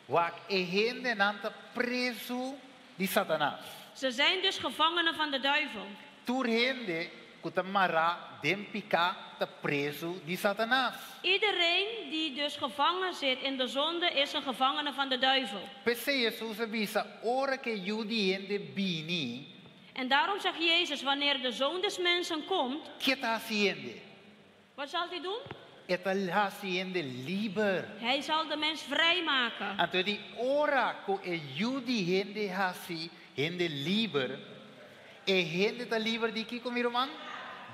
Wak e hendenan ta prezu di Satanas. Ze zijn dus gevangenen van de duivel. Tur hende ku ta mará den piká ta prezu di Satanas. Iedereen die dus gevangen zit in de zonde is een gevangene van de duivel. P'esei Hesus a bisa ora ku e Yu di hende bini, En daarom zegt Jezus, wanneer de zoon des mensen komt, kiko e ta hasi hende? wat zal hij doen? E ta hasi hende liber. Hij zal de mens vrijmaken. Anto di ora ku e Yu di hende hasi hende liber, e hende ta liber di kiko mi ruman?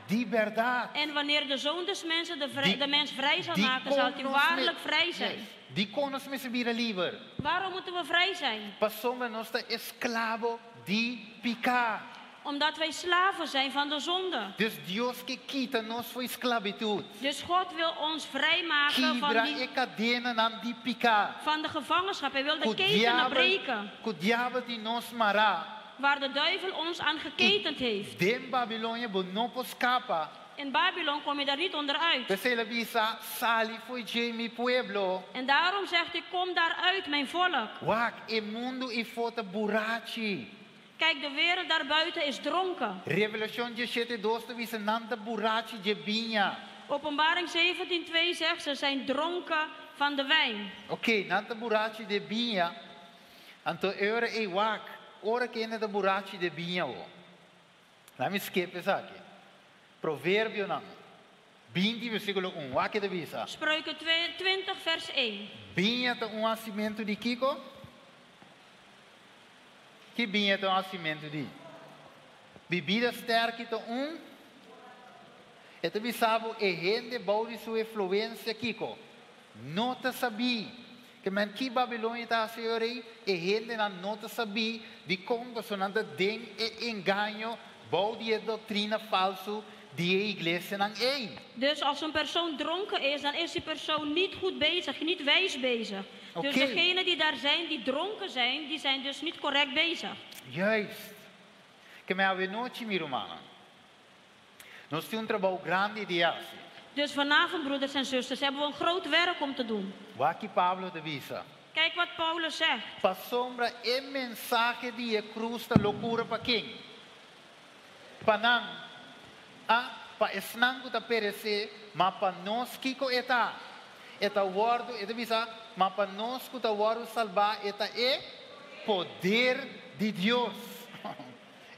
Di bèrdat. En wanneer de zoon des mensen de mens vrij zal Di maken, zal hij kon nos waarlijk vrij zijn. Yes. Di kon nos mester bira liber. Waarom moeten we vrij zijn? Pasobra nos ta esklabo di piká. Omdat wij slaven zijn van de zonde. Dus Dios ke kita nos for di sklabitut. Dus God wil ons vrijmaken van, Kibra die, e kadenanan di piká. van de gevangenschap. Hij wil de Ku ketenen diabel, breken ku diabel tin nos mará. waar de duivel ons aan geketend heeft. Den Babilonia bo no por skapa. In Babylon kom je daar niet onderuit. P'esei el a bisa sali fo'i dje mi pueblo. En daarom zegt hij, kom daaruit, mijn volk. Wak e mundu eifó ta burachi. Kijk, de wereld daarbuiten is dronken. Revelashon 17:2 ta bisa nan ta burachi di biña. Openbaring 17:2 zegt, ze zijn dronken van de wijn. Oké, nan ta burachi di biña. Anto ora e wak, ora ku hende ta burachi di biña o. Laga mi skip esaki. Proverbionan. 20 versíkulo 1. Wak e ta bisa. Spreuken 20 vers 1. Biña ta un hasimentu di kiko? Ki biña ta un hasimentu di? Bebida sterki ta un? E ta bisa bo e hende bou di su influensia kiko? No ta sabí. Ke men ki Babilonia ta hasi ora ei? E hendenan no ta sabí dikon pasobra nan ta den e engaño bou di e doktrina falsu di e iglesianan ei. Dus als een persoon dronken is, dan is die persoon niet goed bezig, niet wijs bezig. Dus degenen die daar zijn, die dronken zijn, die zijn dus niet correct bezig. Juist. Ke men awe nochi, mi rumannan. Nos tin un trabou grandi di hasi. Dus vanavond, broeders en zusters, hebben we een groot werk om te doen. Wak ki Pablo ta bisa. Kijk wat Paulus zegt. Pasobra e mensahe di e krus ta lokura pa ken? Pa nan, a pa esnan ku ta peresé, ma pa nos kiko e ta? E ta wòrdu, e ta bisa, ma pa nos ku ta wòrdu salbá e ta e poder di Dios.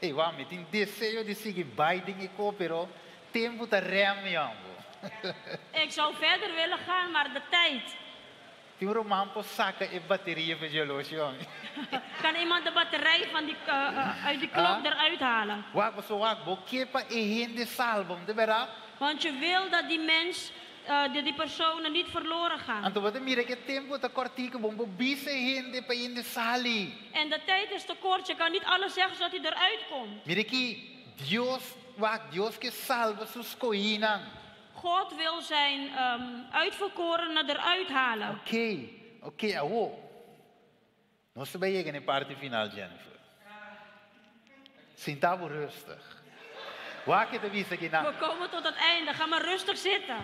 Ey, wak, mi tin deseo di sigui bai den e ko, pero tempu ta rèm mi, yòngu. Ik zou verder willen gaan, maar de tijd. Tin un ruman por saka e bateria pa dje yòngu. Kan iemand de batterij van die, uit die klok eruit halen? Wak, pasobra wak, bo ke pa e hende salba, no ta bèrdat? Want je wil dat die mens, dat die personen niet verloren gaan. Anto bo ta mira ku e tempu ta kòrtiku, bo no por bisa e hende pa e hende sali. En de tijd is te kort, je kan niet alles zeggen zodat hij eruit komt. Mira aki, Dios, wak, Dios ke salba su skohínan. God wil zijn uitverkorenen eruit halen. Oké, oké, awor. Nos ta bai yega na e parti final, Jennifer. Sinta bo rustig. Wak e ta bisa akinan. We komen tot het einde, ga maar rustig zitten.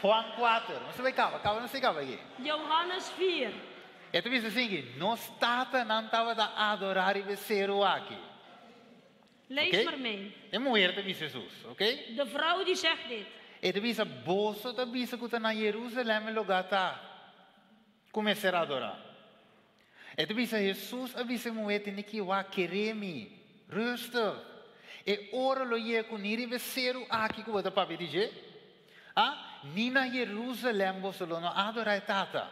Juan kuater. Nos ta bai kaba, kaba nos ta kaba aki. Johannes 4. E ta bisa asin, Nos tatanan tabata adorá riba e seru aki. Lees Oké? maar mee. E muher ta bisa Jesus, oké? De vrouw die zegt dit. E ta bisa, Boso ta bisa ku ta na Jerusalèm e lugá ta ku mester adorá. E ta bisa, Hesus a bisa e muhé, Tene ki wak, kere mi. Rustig. E ora lo yega ku ni riba e seru aki ku bo ta papia di dje, a, ni na Jerusalèm boso lo no adorá e Tata.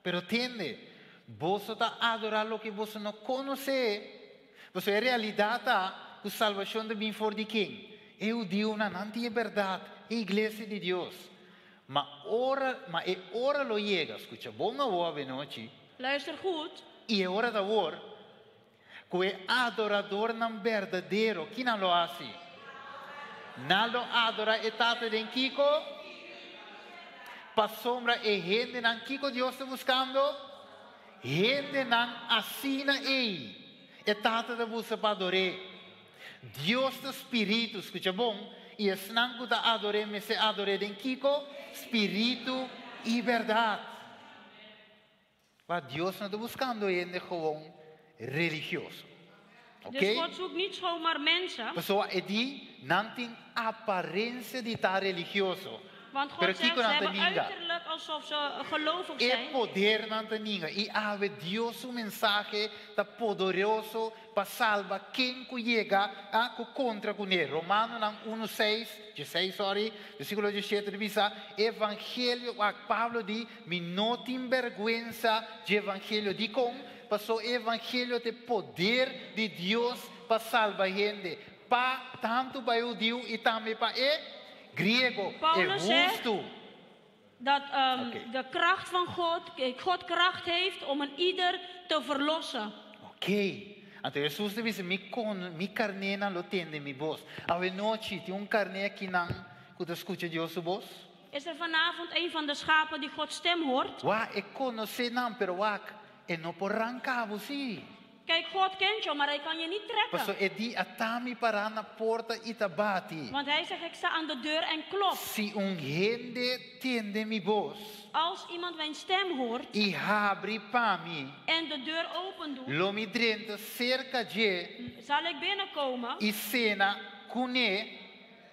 Pero tende, boso ta adorá loke boso no konosé. Pasobra e realidat ta ku salbashon ta bin for di ken? E hudiunan, nan tin e bèrdat, e iglesia di Dios. Ma ora, ma e ora lo yega, skucha bon awor avenochi. Luister goed. I e ora ta awor, ku e adoradornan berdadero, ki nan lo hasi? Nan lo adorá e Tata den kiko? Pasobra e hendenan, kiko Dios ta buskando? Hendenan asina ei, e Tata ta buska pa ador'é. Dios ta spiritu, skucha bon, i esnan ku ta ador'é mester ador'é den kiko? Spiritu i bèrdat. Ma Dios no ta buskando hende gewoon religioso. Dus Oké? God zoekt niet zomaar mensen. Pasobra e di, nan tin aparensia di ta religioso, Want God pero zegt, kiko ze nan ta hebben ninga? uiterlijk alsof ze gelovig E zijn. poder nan ta ninga. I awe Dios su mensahe ta poderoso pa salba ken ku yega a ku kontra kuné. Romanonan unu seis, dieseis, sorry, versíkulo diesshete ta bisa, Evangelio, wak, Pablo di, Mi no tin bèrgwensa dje evangelio. Dikon? Pasó e evangelio ta e poder di Dios pa salba hende, pa tantu pa e hudiu i tambe pa e griego, e Paulus zegt hustu. dat Oké. de kracht van God, God kracht heeft om een ieder te verlossen. Oké. Anto Hesus ta bisa, Mi kon, mi karnénan lo tende mi bos. Awenochi tin un karné akinan ku ta skucha Dios su bos? Is er vanavond een van de schapen die Gods stem hoort? Wak, e konosé nan, pero wak, e no por ranka bo sí. Kijk, God kent jou, maar hij kan je niet Paso trekken. e di, Ata mi pará na porta i ta bati. Want hij zegt, ik sta aan de deur en klop. Si un hende tende mi bos Als iemand mijn stem hoort i habri pa mi, en de deur open doet, lo mi drenta serka dje zal ik binnenkomen i sena kuné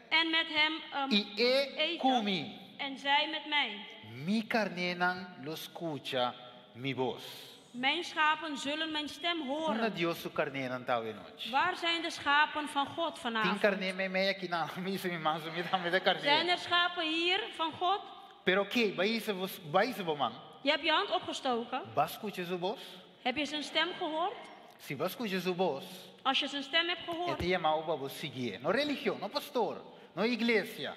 en met hem i e eten ku mi. en En zij met mij. Mi karnénan lo skucha mi bos. Mijn schapen zullen mijn stem Unda horen. Dios su karnénan ta awe nochi? Waar zijn de schapen van God Tin vanavond? karné meimei aki nan, mi mi man, mi tambe ta Zijn karné. er schapen hier van God? Pero oké, bai hisa bo, bai hisa bo man. Je hebt je hand opgestoken. B'a skucha su bos? Heb je zijn stem gehoord? Si b'a skucha su bos, Als je zijn stem hebt e gehoord, ta yama bo pa bo siguié. No religion, no pastor, no iglesia.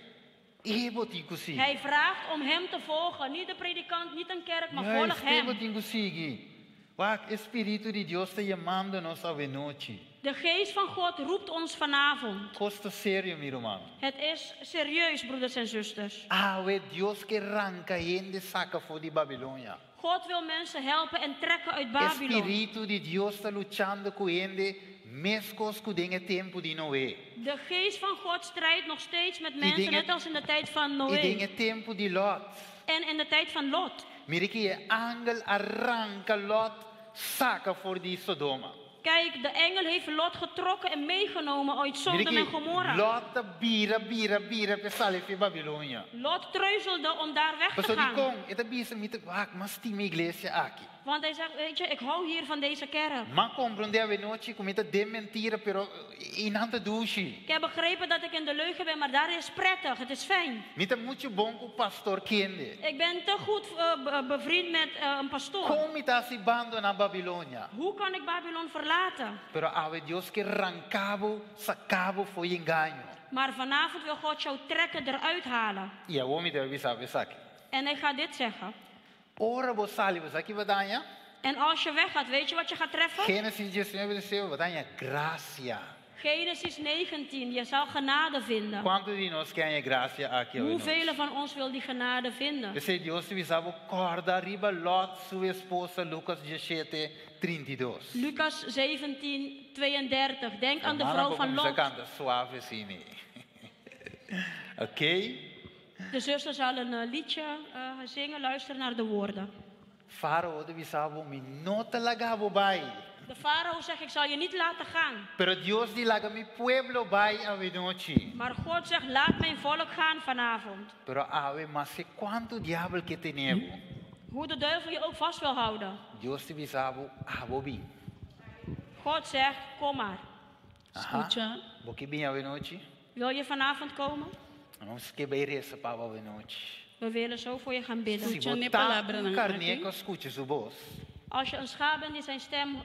E bo tin ku sigui. hij vraagt om hem te volgen. Niet de predikant, niet een kerk, maar volg Juist, e bo hem. tin ku sigui. Wak, e Spiritu di Dios ta yamando nos awe nochi. De geest van God roept ons vanavond. Kos ta serio, mi ruman. Het is serieus, broeders en zusters. Awe Dios ke ranka hende saka for di Babilonia. God wil mensen helpen en trekken uit E Babylon. Spiritu di Dios ta luchando ku hende meskos ku den e tempu di Noe. De geest van God strijdt nog steeds met mensen, dingen- net als in de tijd van I den Noé e tempu di Lot. en in de tijd van Lot. Mira ku e angel a ranka Lot saka for di Sodoma. Kijk, de engel heeft Lot getrokken en meegenomen uit Mira Sodom en ku Gomorra. Lot a bira, bira, bira p'e sali for di Babilonia. Lot treuzelde om daar weg te Pasó di gaan. kon, e ta bisa mi ta, wak, m'a stima e iglesia aki. Want hij zegt, weet je, ik hou hier van deze kerk. M'a komprondé awe nochi ku mi ta den mentira, pero einan ta dushi. Ik heb begrepen dat ik in de leugen ben, maar daar is prettig, het is fijn. Mi ta muchu bon ku pastor kende. Ik ben te goed bevriend met een pastoor. Kon mi ta hasi bandoná Babilonia? Hoe kan ik Babylon verlaten? Pero awe Dios ke ranka bo, saka bo fo'i engaño. Maar vanavond wil God jou trekken, eruit halen. I awor mi ta bai bisa esaki. En hij gaat dit zeggen. Ora bo sali, bo sa ki bo ta haña? En als je weggaat, weet je wat je gaat treffen? Génesis 19, versíkulo, bo ta haña grasia. Genesis 19, je zal genade vinden. Kuantu di nos ke haña grasia aki awe? Hoeveel van ons wil die genade vinden? P'esei Dios ta bisa bo kòrda riba Lot su esposa Lucas 17, 32. Lucas 17, 32. Denk aan de Hermana, vrouw van kuminsá Lot. kanta suave asina. Oké? De zuster zal een liedje zingen. Luister naar de woorden. Farao ta bisa bo, mi no ta laga bo bai. De farao zegt, ik zal je niet laten gaan. Pero Dios di laga mi pueblo bai awe nochi. Maar God zegt, laat mijn volk gaan vanavond. Pero awe maske kuantu diabel ke tene bo. Hoe de duivel je ook vast wil houden. Dios ta bisa bo, abo bin. God zegt, kom maar. Aha. Bo ke bin awe nochi? Wil je vanavond komen? Nos ke bai resa pa bo awe nochi. We willen zo voor je gaan bidden. Si bo ta un karné ku skucha su bos. Als je een schaap bent die zijn stem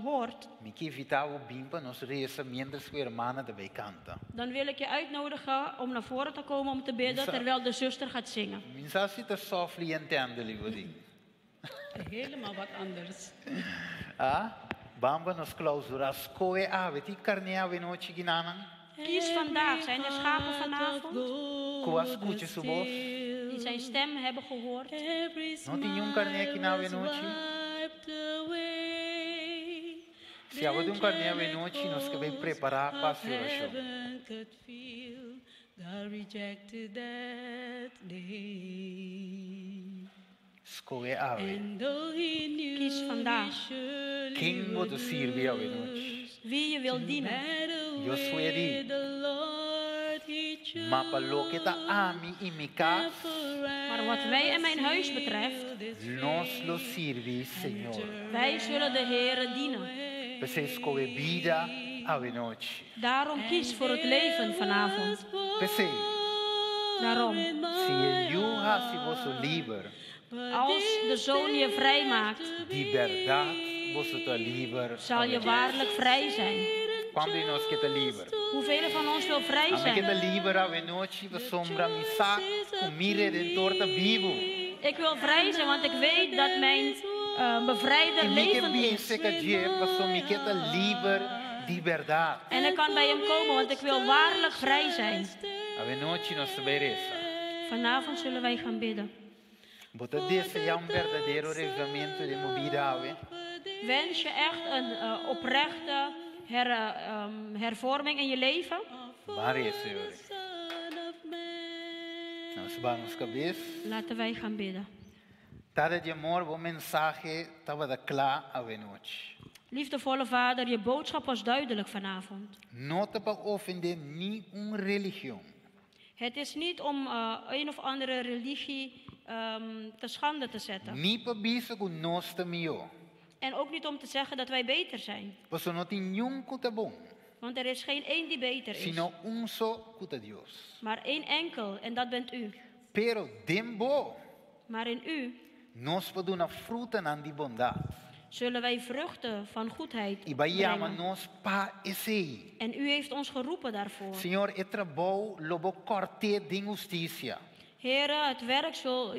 hoort, Mi ke invitá bo bin pa nos resa mientras ku hermana ta bai kanta. dan wil ik je uitnodigen om naar voren te komen om te bidden terwijl de zuster gaat zingen. Mi n' sa si ta softly and tenderly bo tin. Helemaal wat anders. Ah, ban pa nos klousurá skohe awe tin karné awe nochi akinan. Kies vandaag. Zijn er schapen vanavond? Ku a skucha su bos. Die zijn stem hebben gehoord. No tin niun karné akinan awe nochi. Si abo ta un karné awe nochi, nos ke bai prepará pa hasi orashon. Skohe awe. Kies vandaag. Ken bo ta sirbi awe nochi? Wie je wil dienen. Josué di. Ma pa loke ta ami i mi kas. Maar wat wij en mijn huis betreft, Nos lo sirbi Señor. wij zullen de Heere dienen. P'esei skohe bida awe nochi. Daarom kies voor het leven vanavond. P'esei. Daarom. Si e Yu hasi boso liber. Als de Zoon je vrij maakt, Di bèrdat boso ta liber. zal je waarlijk vrij zijn. Kuantu di nos ke ta liber? Hoeveel van ons wil vrij Ami ke ta zijn? liber awe nochi, pasobra mi sa ku mi Redentor ta bibu. Ik wil vrij zijn, want ik weet dat mijn bevrijder I mi ke levend bin is. serka dje, pasobra mi ke ta liber di bèrdat. En ik kan bij hem komen, want ik wil waarlijk vrij zijn. Awe nochi nos ta bai resa. Vanavond zullen wij gaan bidden. Bo ta deseá un berdadero reavivamentu den bo bida awe. Wens je echt een oprechte hervorming in je leven? Ban resa, Señor. Nos baha nos kabes. Laten wij gaan bidden. Tata di amor, bo mensahe tabata kla awe nochi. Liefdevolle vader, je boodschap was duidelijk vanavond. No ta pa ofendé ningun religion. Het is niet om een of andere religie te schande te zetten. Ni pa bisa ku nos ta mihó. En ook niet om te zeggen dat wij beter zijn. Pasobra no tin niun ku ta bon. Want er is geen één die beter is. Sino un so ku ta Dios. Maar één enkel, en dat bent u. Pero den bo. Maar in u. Nos por duna frutanan di bondat. Zullen wij vruchten van goedheid I bo a yama brengen. nos pa esei. En u heeft ons geroepen daarvoor. Señor, e trabou lo bo kòrt'é den hustisia. Here, het werk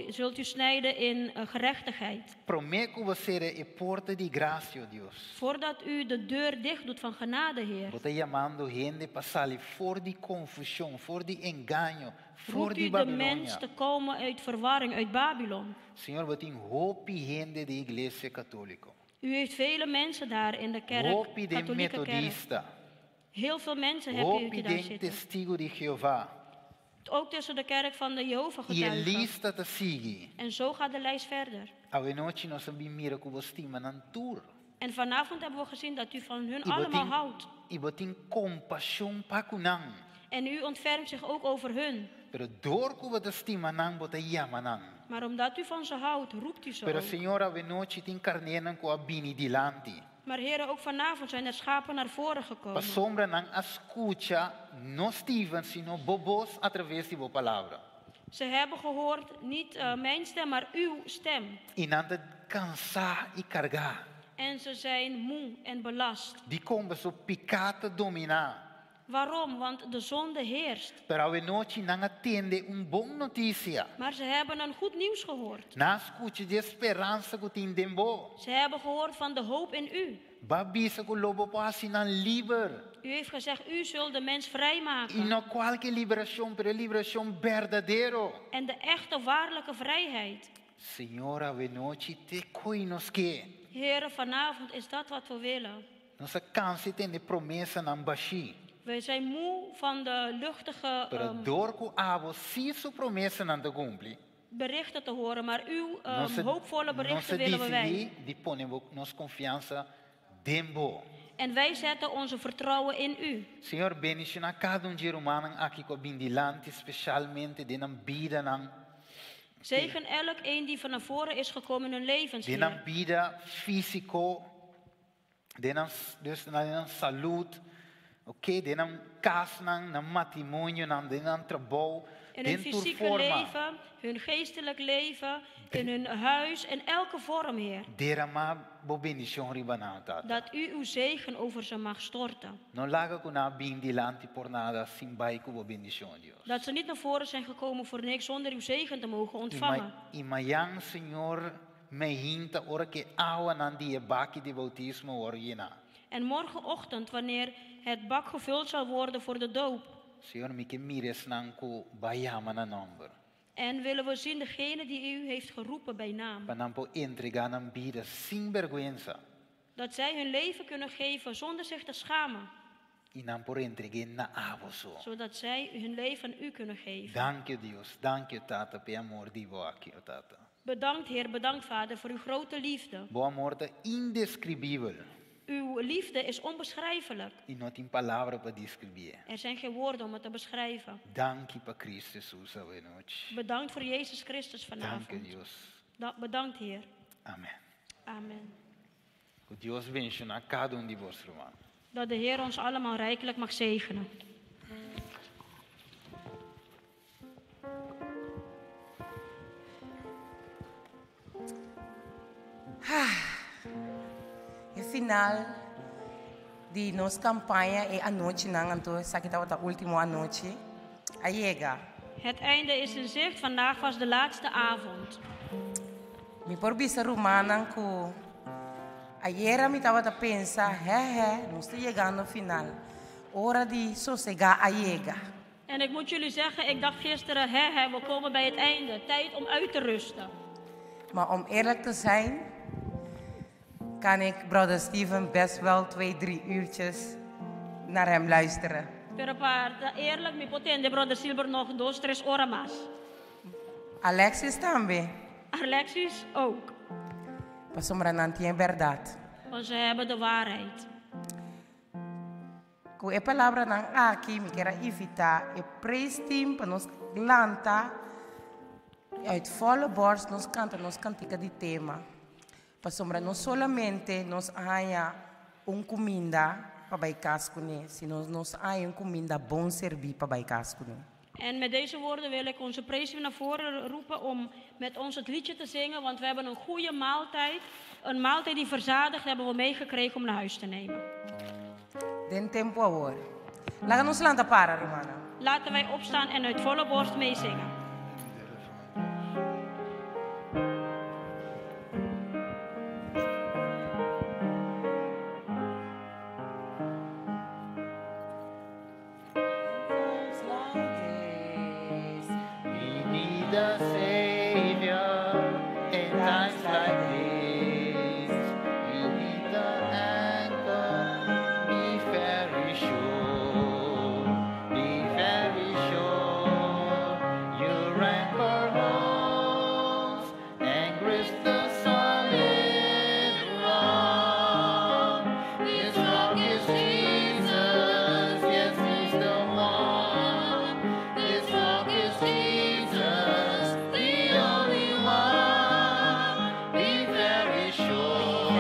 zult u snijden in gerechtigheid. Promé ku bo sera e porta di grasia, o Dios. Voordat u de deur dicht doet van genade, Heer. Bo ta yamando hende pa sali for di konfushon, for di engaño, for Roept di u de mens Babilonia. te komen uit verwarring, uit Babylon. Señor, bo tin hopi hende den Iglesia Katóliko. U heeft vele mensen daar in de kerk, Hopi den katholieke kerk. Metodista. Heel veel mensen heb u Hopi die daar den zitten. Testigo di Jehová. Ook tussen de kerk van de I e Jehovah-getuigen. lista ta sigui. En zo gaat de lijst verder. Awe nochi nos a bin mira ku bo stima nan tur. En vanavond hebben we gezien dat u van hun I bo allemaal tin, houdt. i bo tin kompashon pa ku nan. En u ontfermt zich ook over hun. Pero dor ku bo ta stima nan, bo ta yama nan. Maar omdat u van ze houdt, roept u ze Pero ook. Señor, awe nochi tin karnénan ku a bini dilanti. Maar heren, ook vanavond zijn er schapen naar voren gekomen. Pasobra nan a skucha no Steven, sino bo bos a traves di bo palabra. Ze hebben gehoord niet mijn stem, maar uw stem. I nan ta kansá i kargá. En ze zijn moe en belast. Dikon pasobra piká ta dominá. Waarom? Want de zonde heerst. Pero awe nochi nan a tende un bon notisia. Maar ze hebben een goed nieuws gehoord. Nan a skucha di e speransa ku tin den bo. Ze hebben gehoord van de hoop in u. B'a bisa ku lo bo por hasi nan liber. U heeft gezegd, u zult de mens vrijmaken. I no kualke liberashon, pero e liberashon berdadero. En de echte, waarlijke vrijheid. Señor, awe nochi t'e kos nos ke. Heren, vanavond is dat wat we willen. Nos a kansa di tende promesanan bashí. We zijn moe van de luchtige, Pero dor ku abo si su promesanan ta kumpli. berichten te horen, maar uw, Nos a hoopvolle nos berichten a willen we wij. disidí di pone bo nos konfiansa den bo. En wij zetten onze vertrouwen in u. Señor, bendishoná kada un di e rumannan aki ku a bin dilanti, spesialmente den nan bidanan. Zegen elk een die van naar voren is gekomen in hun levens, Den Heer. nan bida físiko, den nan, dus den nan salú, ok, den nan kasnan, nan matrimonionan, den nan trabou, In hun den tur fysieke forma. leven, hun geestelijk leven, in hun huis, in elke vorm, Heer. Derama bo bendishon riba nan, Tata. Dat u uw zegen over ze mag storten. No laga ku nan bin dilanti por nada sin bai ku bo bendishon, Dios. Dat ze niet naar voren zijn gekomen voor niks zonder uw zegen te mogen I ma ontvangen. i mañan, Señor, mainta ora ku e awanan di e baki di boutismo wòrdu yená. En morgenochtend, wanneer het bak gevuld zal worden voor de doop. Señor, mi ke mira esnan ku b'a yama na nòmber. En willen we zien degene die u heeft geroepen bij naam. Pa nan por entregá nan bida sin bèrgwensa. Dat zij hun leven kunnen geven zonder zich te schamen. I nan por entreg'é na abo so. Zodat zij hun leven aan u kunnen geven. Danki Dios, danki Tata, pa e amor di bo aki, o Tata. Bedankt Heer, bedankt Vader voor uw grote liefde. Bo amor ta indeskribibel. Uw liefde is onbeschrijfelijk. I no tin palabra pa deskribié. Er zijn geen woorden om het te beschrijven. Danki pa Kristu Hesus awe nochi. Bedankt voor Jezus Christus Danki vanavond. Dios. Bedankt Heer. Amèn. Amen. Ku Dios bendishoná kada un di boso, ruman. Dat de Heer ons allemaal rijkelijk mag zegenen. E final di nos kampaña e anochinan anto esaki tabata último anochi a yega. Het einde is in zicht. Vandaag was de laatste avond. Mi por bisa rumannan ku ayera mi tabata pensa, hè hè, nos ta yegando final. Ora di sosegá a yega. En ik moet jullie zeggen, ik dacht gisteren, hè hè, we komen bij het einde. Tijd om uit te rusten. Maar om eerlijk te zijn, kan ik brother Steven best wel 2, 3 uurtjes naar hem luisteren. Pero pa ta eerlijk, mi por tende brother Silber nog 2, 3 ora mas. Alexis tambe. Alexis ook. Pasobra nan tin bèrdat. Want ze hebben de waarheid. Ku e palabranan aki mi kier a invitá e praise team pa nos lanta uit volle borst nos kanta nos kantika di tema. Pasobra no solamente nos a haña un kuminda pa bai kas kuné, sino nos a haña un kuminda bon serbí pa bai kas kuné. En met deze woorden wil ik onze praise team naar voren roepen om met ons het liedje te zingen, want we hebben een goede maaltijd. Een maaltijd die verzadigt hebben we meegekregen om naar huis te nemen. Den tempu awor. Laga nos lanta para, rumannan. Laten wij opstaan en uit volle borst meezingen. We need a savior in times like these. We need the anchor. Be very sure. Be very sure. Your anchor holds and grips the solid rock. This rock is Jesus. Yes, he's the one. This rock is Jesus, the only one. Be very sure.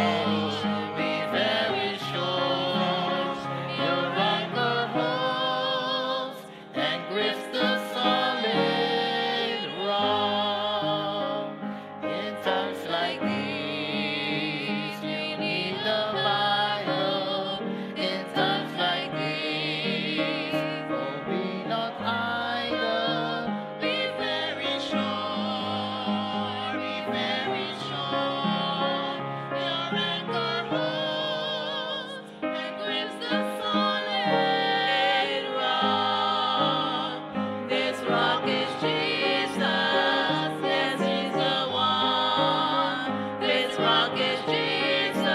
Be very sure. Your anchor holds and grips the solid rock. In times like these, you need the Bible. In times like these, oh, be not idle. Be very sure, be very sure. Your anchor holds and grips the solid rock. This rock is Jesus, yes, he's the one. This rock is Jesus,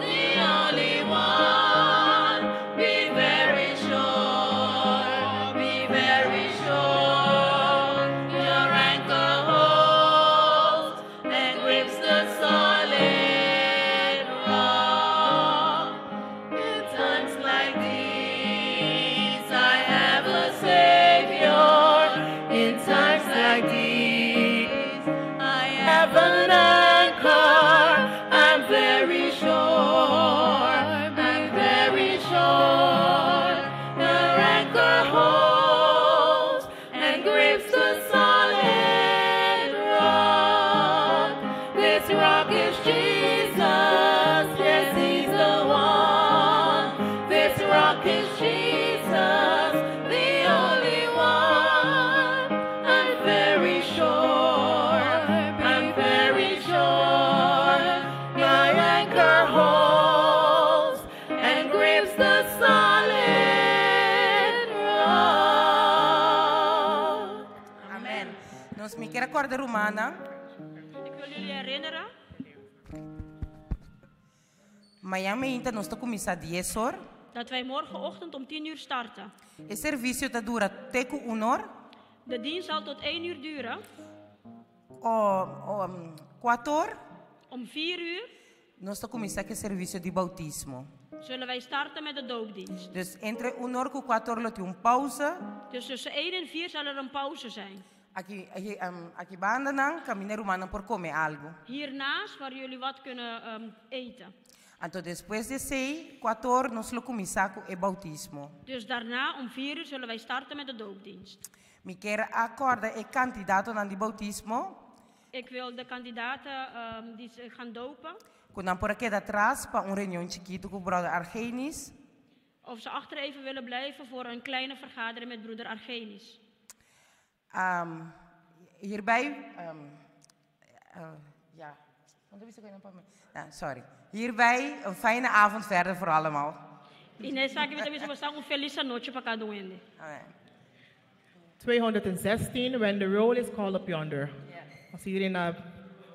the only one. Be very sure, be very sure. Your anchor holds and grips the solid rock. In times like these, I have a Savior. In times like these, I have an anchor. I'm very sure. I'm very sure. The anchor holds and grips the solid rock. This rock is Jesus. Yes, he's the one. This rock is Jesus, the only one. I'm very sure. I'm very sure. My anchor holds and grips the solid rock. Amen. Nos mi kier a kòrda rumannan. Ik wil jullie herinneren, Mañan mainta nos ta kuminsá 10 or. dat wij morgenochtend om 10 uur starten. E servisio ta dura te ku 1 or. De dienst zal tot 1 uur duren. O, o, 4 or. Om 4 uur Nos ta kuminsá ku e servisio di boutismo. zullen wij starten met de doopdienst. Dus entre 1 or ku 4 or lo tin un pouze. Dus tussen 1 en 4 zal er een pauze zijn. Aki, aki, aki banda nan, kaminda rumannan por kome algu. Hiernaast waar jullie wat kunnen eten. Anto despues di esei, 4 or, nos lo kuminsá ku e boutismo. Dus daarna om 4 uur zullen wij starten met de doopdienst. Mi kier a kòrda e kandidatonan di boutismo. Ik wil de kandidaten die zich gaan dopen, Ku nan por a keda atras pa un reunion chikitu ku brother Argenis. Of ze achter even willen blijven voor een kleine vergadering met broeder Argenis. Hierbij, ja, want wist ik een paar ah, sorry. Hierbij een fijne avond verder voor allemaal. I ku esaki mi ta bisa un felis anochi pa kada un. Amen. 216, When the Roll is Called Up Yonder. Als iedereen naar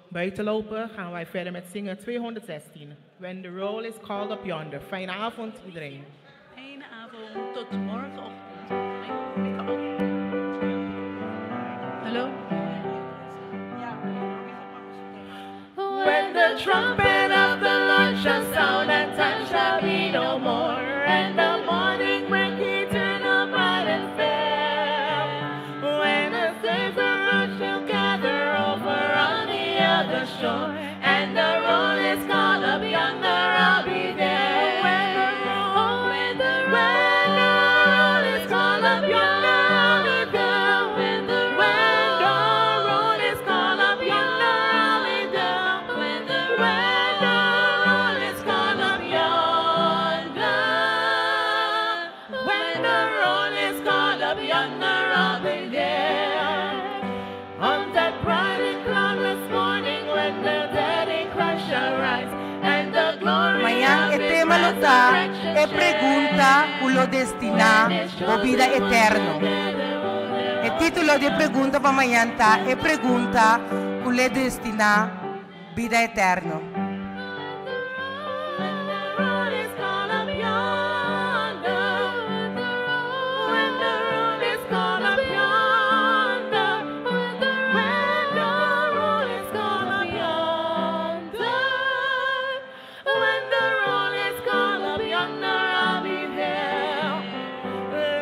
buiten lopen, gaan wij verder met zingen 216. When the Roll is Called Up Yonder. Fijne avond iedereen. Fijne avond, tot morgenochtend. Hallo? When the trumpet of the Lord shall sound, and time shall be no more, and the morning the shore, and the roll is called up yonder, I'll be there. When the roll, when the when the roll is called up yonder, I'll be there. When the when the roll is called up yonder, I'll be there. When the when the roll is called up yonder, when the roll is called up yonder, I'll be there. On that bright and cloudless morning when the dead in Christ shall rise and the glory Mañan of e his tema lo ta resurrection e pregunta ku lo destiná bo bida eterno. E título di e pregunta pa mañan ta e pregunta ku lo destiná bida eterno. Roll is called up yonder. When the roll is called up yonder. When the roll is called up yonder. When the roll is called up yonder, I'll be there.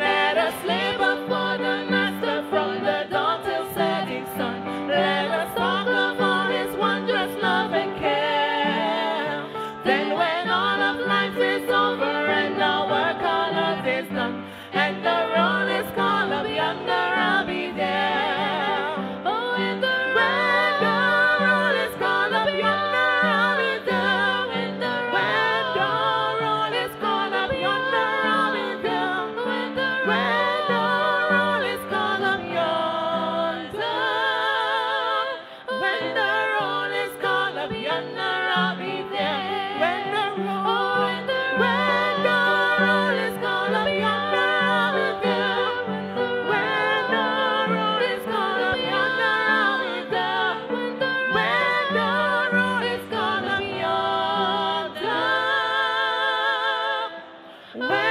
Let us labor for the Master from the dawn till setting sun. Let us talk of all His wondrous love and care. Then when all of life is over and our work on earth is done, and the roll is called up yonder, I'll be there. Oh, when the when the roll is called up yonder, I'll be there. When the when the roll is called up yonder, I'll be there. When the when the roll is called up yonder, when the roll is called up yonder, I'll be there. When the roll, when the when the roll is called up yonder, I'll be there. When the roll is called up yonder, I'll be there. When the when the roll is called up yonder, when